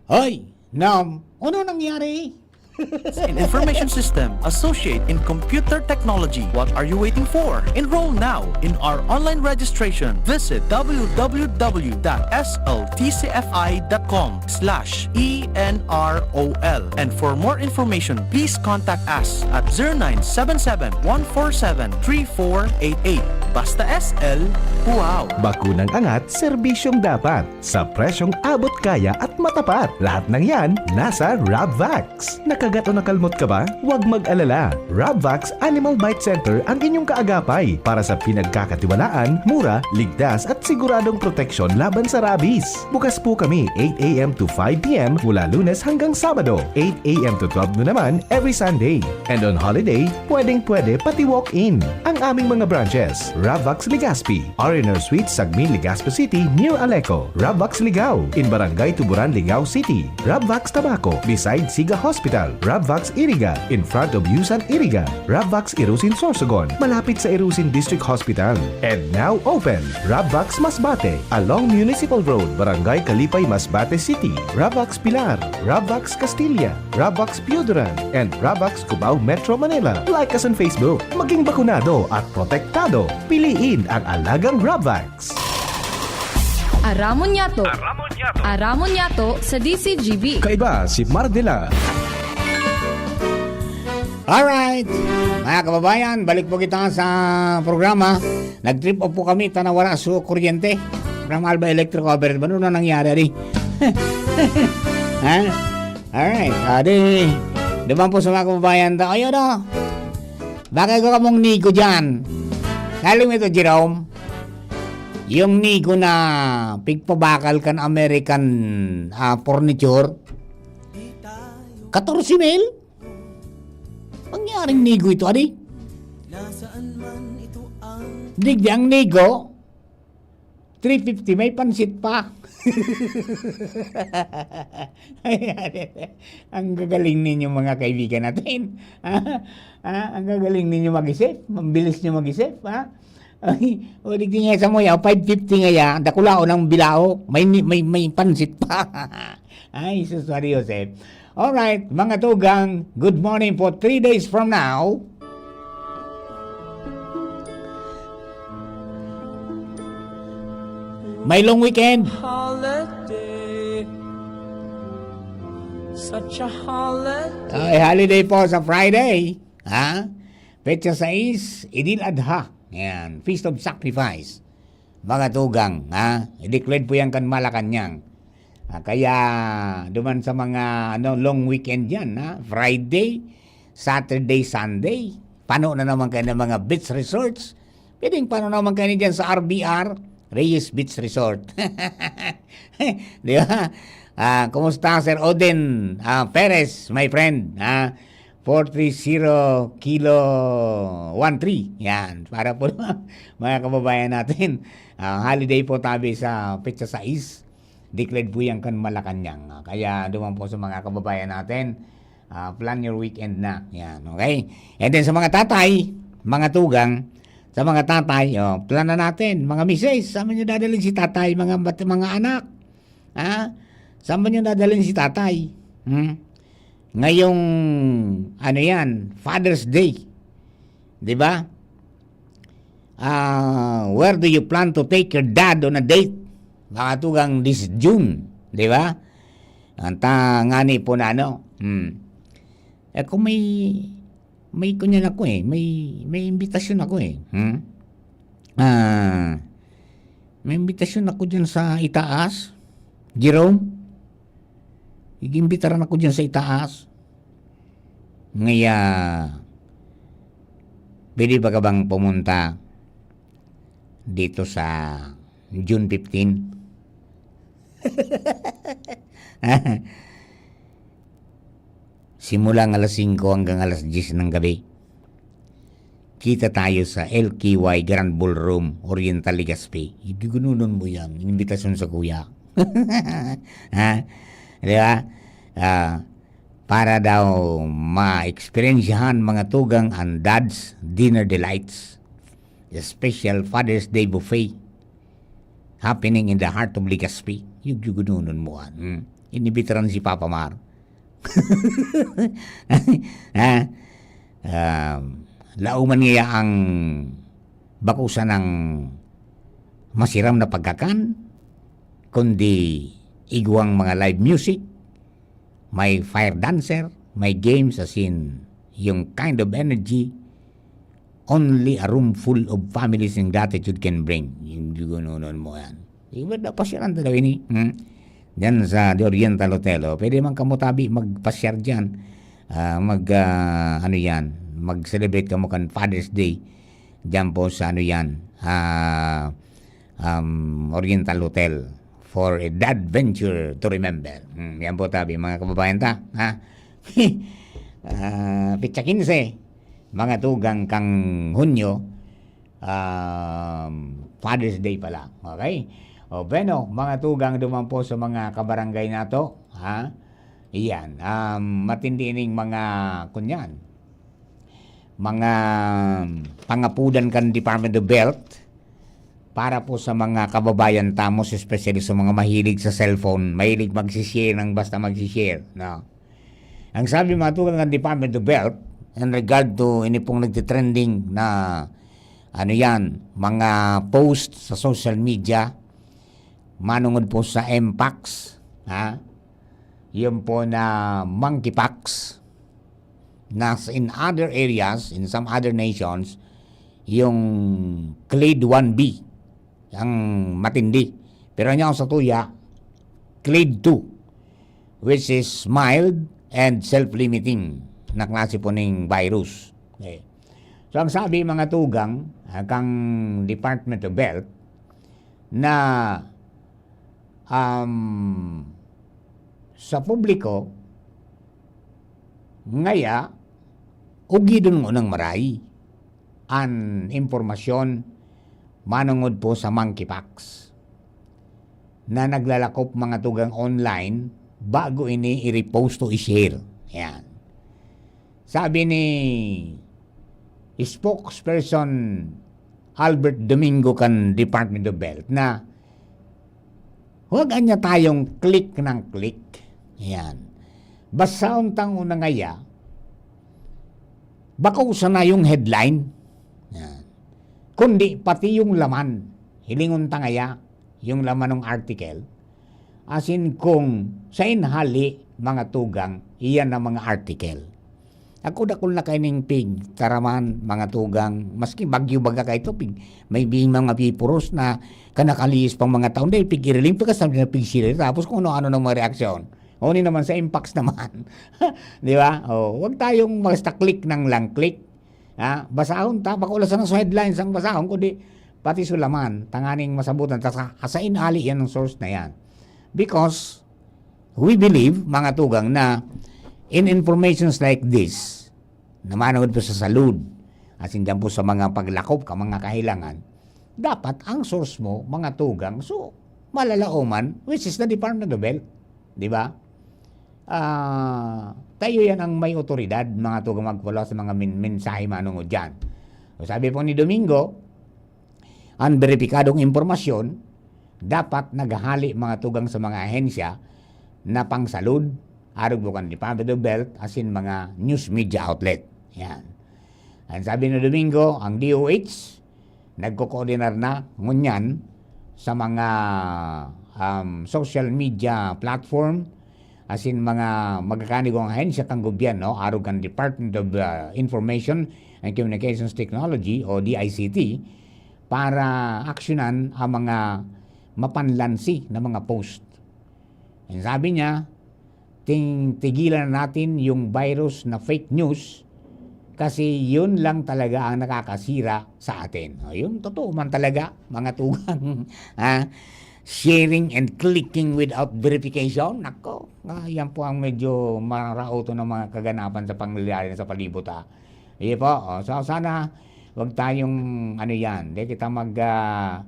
Hoy, Nam, ano nangyari? In information system, associate in computer technology. What are you waiting for? Enroll now in our online registration. Visit w w w dot s l t c f i dot com slash e n r o l. And for more information, please contact us at zero nine seven seven, one four seven, three four eight eight. Basta S L, wow! Bakunang angat, serbisyong dapat. Sa presyong abot kaya at matapat. Lahat ng yan, nasa Rabvax. Nakagat o nakalmot ka ba? Huwag mag-alala. Rabvax Animal Bite Center ang inyong kaagapay para sa pinagkakatiwalaan, mura, ligtas at siguradong proteksyon laban sa rabies. Bukas po kami eight a m to five p m mula Lunes hanggang Sabado, eight a m to twelve noon naman every Sunday. And on holiday, pwedeng-pwede pati walk-in. Ang aming mga branches, Rabvax Legazpi, R and R Suite, Sagmin, Legazpi City, near Aleco, Rabvax Ligao, in Barangay Tuburan, Ligao City, Rabvax Tabaco, beside Siga Hospital, Rabvax Iriga, in front of Yusan Iriga, Rabvax Irusin Sorsogon, malapit sa Irusin District Hospital. And now open, Rabvax Masbate, along Municipal Road, Barangay Kalipay, Masbate City, Rabvax Pilar, Rabvax Castilla, Rabvax Pioduran, and Rabvax Cubao, Metro Manila. Like us on Facebook. Maging bakunado at protektado. Piliin ang alagang Rabvax. Aramon niyato. Aramon niyato sa D C G B. Kaiba si Mardila. Alright, mga kababayan, balik po kita sa programa. Nag-trip off po kami, ta nawara so kuryente. Programa Alba Electric Overhead. Ano na nangyari, di? Ha? Alright, adi. Duman po sa mga kababayan ta. Ayun o. Bakit ko kamong nigo dyan? Lalim ito, Jerome. Yung nigo na pigpabakal kan American ah, furniture, katorse mil? Pangyaring nigo ito, adi? Digdi ang nigo, three fifty, may pansit pa. Ang gagaling ninyo, mga kaibigan natin. Ah, ang gagaling ninyo mag-isip. Ang bilis nyo mag-isip, ha? Ay, o di nga sa mo ya, five fifty nga ya, dakulaon ang bilao, may, ni- may, may pansit pa. Ay, sus, Maria Joseph. Alright, mga tugang, good morning po. Three days from now, may long weekend. Holiday. Such a holiday. Ay, holiday po sa Friday. Ha? Petsa sais, Idil Adha. Yan, Feast of Sacrifice. Mga tugang, ha? I-declared po yan kan Malacanang. Ah, kaya duman sa mga ano, long weekend yan, ha? Friday, Saturday, Sunday. Pano na naman kayo ng mga beach resorts. Pwedeng pano naman kayo dyan sa R B R, Reyes Beach Resort. Di ba? Ah, kumusta, Sir Odin ah, Perez, my friend? Ah, four three zero kilo one three. Yan. Para po mga kababayan natin. Ah, holiday po tabi sa petsa sais. Declared po yan kan Malacanang. Ah, kaya duman po sa mga kababayan natin, ah, plan your weekend na. Yan, okay? And then sa mga tatay, mga tugang, sa mga tatay, oh, plan na natin. Mga misis, saan nyo dadalhin si tatay, mga, bat- mga anak? Ha? Saan ba nyo dadalhin si tatay? Hmm? Ngayong, ano yan, Father's Day. Di ba? Ah, where do you plan to take your dad on a date? Mga tugang this June, di ba? Ang ta ngani po na ano. Hmm. Eh kung may may kunyan ako eh, may may imbitasyon ako eh. Hmm? Ah, may imbitasyon ako diyan sa itaas. Jerome, igimbitaran ako diyan sa itaas. Ngaya, pwede ba ka bang pumunta dito sa June fifteen? Simulang alas singko hanggang alas diyes ng gabi. Kita tayo sa L K Y Grand Ballroom, Oriental, Legazpi. Idugununon mo yan. Invitasyon sa kuya. Ha? Di ba? Ah, para daw ma-experiensyahan mga tugang ang Dad's Dinner Delights. Special Father's Day Buffet. Happening in the heart of Legazpi. Yugyugununon mo yan. Hmm. Inibitaran si Papa Mar. Ha? Um, lauman niya ang bako sanang masiram na pagkakan, kundi igwang mga live music, may fire dancer, may games, as in, yung kind of energy only a room full of families in gratitude can bring. Yung gunonon mo yan. Iba na pasyalan ta daw ini. Hmm? Diyan sa The Oriental Hotel. Oh. Pwede man kamo tabi magpasyar diyan. Ah, mag, ah, ano yan, mag-celebrate kamo kan Father's Day. Diyan po sa ano yan, ah, um, Oriental Hotel for a dad venture to remember. Hmm, yan po tabi, mga kababayan ta. Ha? Ah, pitsa kinse, mga tugang kang Hunyo, um, Father's Day pala. Okay? O, bueno, mga tugang duman po sa mga kabarangay nato, ha? Iyan, um, matindi ning mga, kunyan, mga pangapudan kan Department of Health para po sa mga kababayan tamos, especially sa mga mahilig sa cellphone, mahilig magsishare ng basta magsishare, no? Ang sabi, mga tugang, ng Department of Health in regard to ini pong nagtitrending na, ano yan, mga post sa social media, manungod po sa Mpox, ha? Yun po na monkeypox, na s-, in other areas, in some other nations, yung clade one B ang matindi. Pero ang sa tuya, clade two, which is mild and self-limiting na klase po ning virus. Okay. So, ang sabi, mga tugang, ah, kang Department of Health, na, um, sa publiko, ngaya, ugidon mo nang maray an impormasyon manungod po sa monkeypox na naglalakop, mga tugang, online bago ini i-repost o i-share. Yan. Sabi ni spokesperson Albert Domingo kan Department of Health na huwag anya tayong click ng click. Yan. Basahon tang una ngaya, bako sana yung headline. Yan. Kundi pati yung laman. Hilingon ta ngaya, yung laman ng article. As in, kung sain hali, mga tugang, iyan ang mga article. Ako, dakul na kaining pig, taraman, mga tugang, maski bagyo baga kaito, pig, may bing mga pipuros na kanakalihis pang mga taon, dahil pig iriling, pagkasam na pig sila, tapos kung ano-ano ng mga reaksyon. O, ni naman sa Mpox naman. Di ba? O, wag tayong basta click nang lang click. Ha? Basahon ta, bako lang sana sa headlines ang basahon, kundi pati sa laman, tanganing masabutan ta sa, sa inali yan ang source na yan. Because we believe, mga tugang, na in informations like this, na manungod po sa salud, as in dyan po sa mga paglakop ka, mga kahilangan, dapat ang source mo, mga tugang, so, malalaoman, which is the Department of Health. Di ba? Ah, tayo yan ang may otoridad, mga tugang, magpalaw sa mga min-, mensahe manungod dyan. So, sabi po ni Domingo, ang beripikadong impormasyon, dapat naghahali, mga tugang, sa mga ahensya na pangsalud, arog bukan Department of Health, as in mga news media outlet. Yan. Ang sabi ni Domingo, ang D O H, nagko-koordinar na ngunyan sa mga, um, social media platform, as in mga magkakanigong ahensya kan gobyerno, arog kan Department of, uh, Information and Communications Technology o D I C T, para aksyonan ang mga mapanlansi na mga post. Ang sabi niya, ting-, tigilan na natin yung virus na fake news kasi yun lang talaga ang nakakasira sa atin. O, yung totoo man talaga, mga tugang, ha? Sharing and clicking without verification, nako, ah, yan po ang medyo marauto ng mga kaganapan sa pangyayari sa palibot, ha? Iyo po, o, so sana wag tayong, ano yan, di kita mag, ah,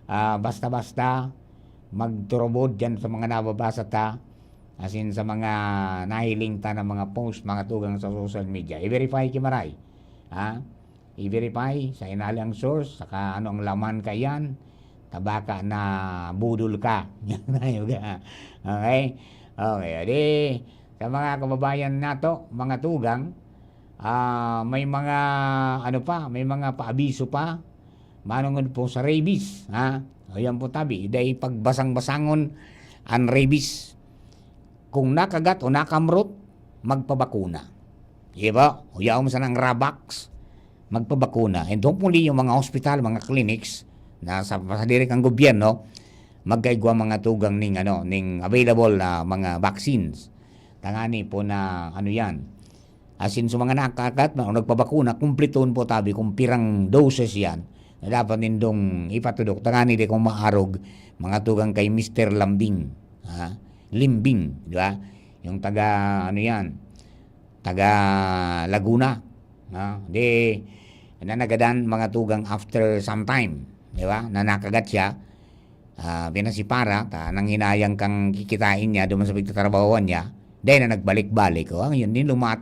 ah, basta-basta magturubod dyan sa mga nababasa ta, as in sa mga nahiling ta na mga post, mga tugang sa social media. I-verify ki maray. Ha? I-verify sa inali ang source, saka ano ang laman ka yan, tabaka na budol ka. Yan tayo ka. Okay? Okay, adi, sa mga kababayan nato, mga tugang, ah, may mga, ano pa, may mga paabiso pa, manongod po sa rabies, ha? O yan po tabi, dai pagbasang-basangon ang rabies. Kung nakagat o nakamrot, magpabakuna. Di ba? O yaon sana ang Rabax, magpabakuna. And hopefully, yung mga hospital, mga clinics, na sa, sa diri kang gobyerno, magkaigwa mga tugang ning, ano, ning available na mga vaccines. Tangani po na, ano yan. As in, sa mga nakagat na o nagpabakuna, kumpletoon po tabi kung pirang doses yan na dapat nindong ipatudok. Tangani di kung maarog, mga tugang kay Mister Lambing. Ha? Limbing, di ba? Yung taga, ano yan, taga Laguna. Ha? Di, nanagadan mga tugang after some time, di ba? Na nakagat siya, ah, pinasipara, ta, nanghinayang kang kikitain niya, duman sa pagtatrabahoan niya, dahil na nagbalik-balik, oh, ang yun, nilumat.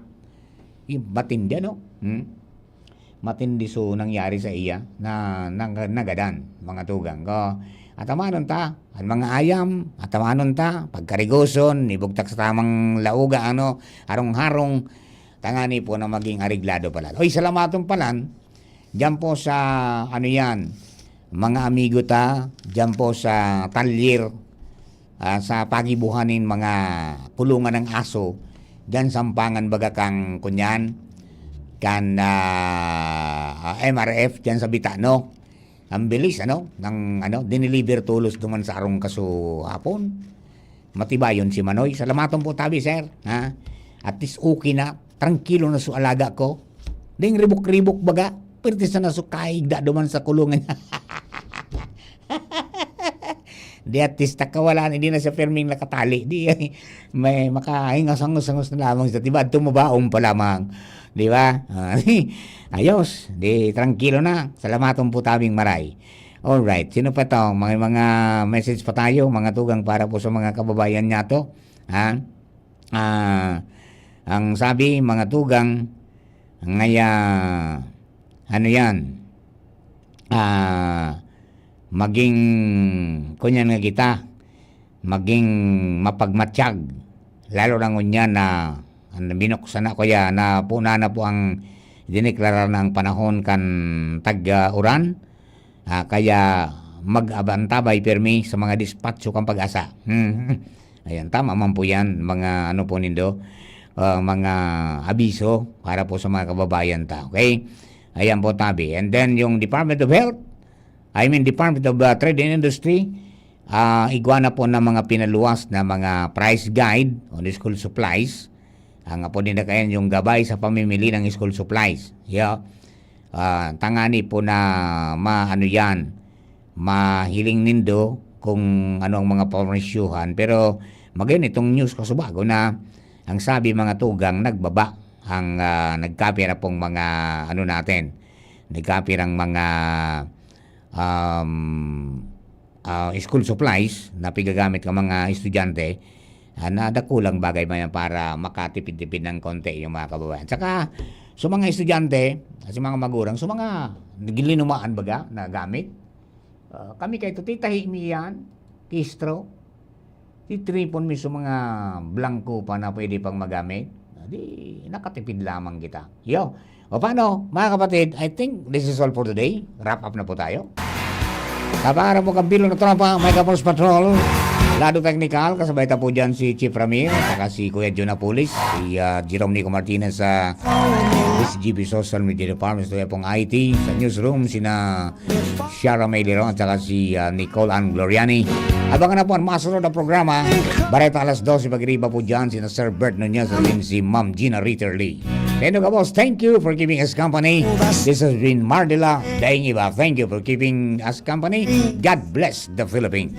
Yung matindi, no? Hmm? Matindi so nangyari sa iya na, na, nagadan, mga tugang ko. Atamanon ta, ang mga ayam, atamanon ta, pagkarigoson, ibugtak sa tamang lauga, ano, harong-harong, tangani po na maging areglado pala. Oy, salamaton palan, diyan po sa, ano yan, mga amigo ta, diyan po sa talyer, ah, sa pagibuhan nin mga kulungan ng aso, diyan sampangan baga kang, kunyan, kan, ah, M R F, diyan sa Bitano. Ang bilis, ano, ng, ano, dineliver tolos duman sa arong kaso hapon. Matibayon si Manoy. Salamaton po tabi, sir. Ha? At least okay na. Trangkilo na su alaga ko. Ding ribok-ribok baga. Pwerte sa nasukaig da duman sa kulungan niya. Di at least nakawalaan, hindi na siya perming nakatali. Di, may makahingas-hangos-hangos na lamang siya. Diba? Tumabaong pa lamang. Di ba? Ah, ayos. Di, trangkilo na. Salamaton po tabing maray. Alright. Sino pa to? May mga message pa tayo, mga tugang para po sa mga kababayan niya to. Ha? Ah, ang sabi, mga tugang, ngaya, ano yan? Ah, maging, kunyan nga kita, maging mapagmatyag. Lalo na ngunyan na, ang binuksan na, kaya na puna na po ang diniklara na ang panahon kan tag-uran. Ah, kaya mag-abantabay pirmi sa mga dispatcho kan Pag-asa. Hmm. Ayan, tama man po yan, mga ano po nindo, ah, mga abiso para po sa mga kababayan ta. Okay? Ayan po, tabi. And then, yung Department of Health, I mean, Department of, ah, Trade and Industry, ah, igwa na po ng mga pinaluwas na mga price guide on school supplies. Ang apo din na kayan, yung gabay sa pamimili ng school supplies. Yeah. Ah, tangani po na maano yan, mahiling nindo kung ano ang mga pamaresyuhan. Pero magayon itong news ko subago na ang sabi mga tugang nagbaba ang, ah, nagkapira pong mga ano natin. Nagkapirang mga, um, ah, school supplies na pigagamit ng mga estudyante, ah, na dakulang bagay man yan para makatipid-tipid ng konti yung mga kababayan. Saka, sa mga estudyante, sa mga magurang, sa mga gilinumaan baga na gamit, ah, kami kay ito, titahi mi yan, kistro, titripon mi sa mga blangko pa na pwede pang magamit. Di, nakatipid lamang kita. Yo, o paano, mga kapatid, I think this is all for today. Wrap up na po tayo. Kabaran mo, Kampilo na Tropa, Mega Force Patrol. Lado Technical, kasabay ta po dyan si Chief Ramir, saka si Kuya Jun Apulis, si, ah, Jerome Nico Martinez sa S G B Social Media Department, sa pong I T, sa newsroom, sina Shara May Liron at saka si, ah, Nicole Ann Gloriani. Abangan na po ang masunod na programa. Bareta alas dose pag-iriba po dyan, sina Sir Bert Nunez at din si Ma'am Gina Ritterly. Tendo ka, boss, thank you for keeping us company. This has been Mardila Daing Iba. Thank you for keeping us company. God bless the Philippines.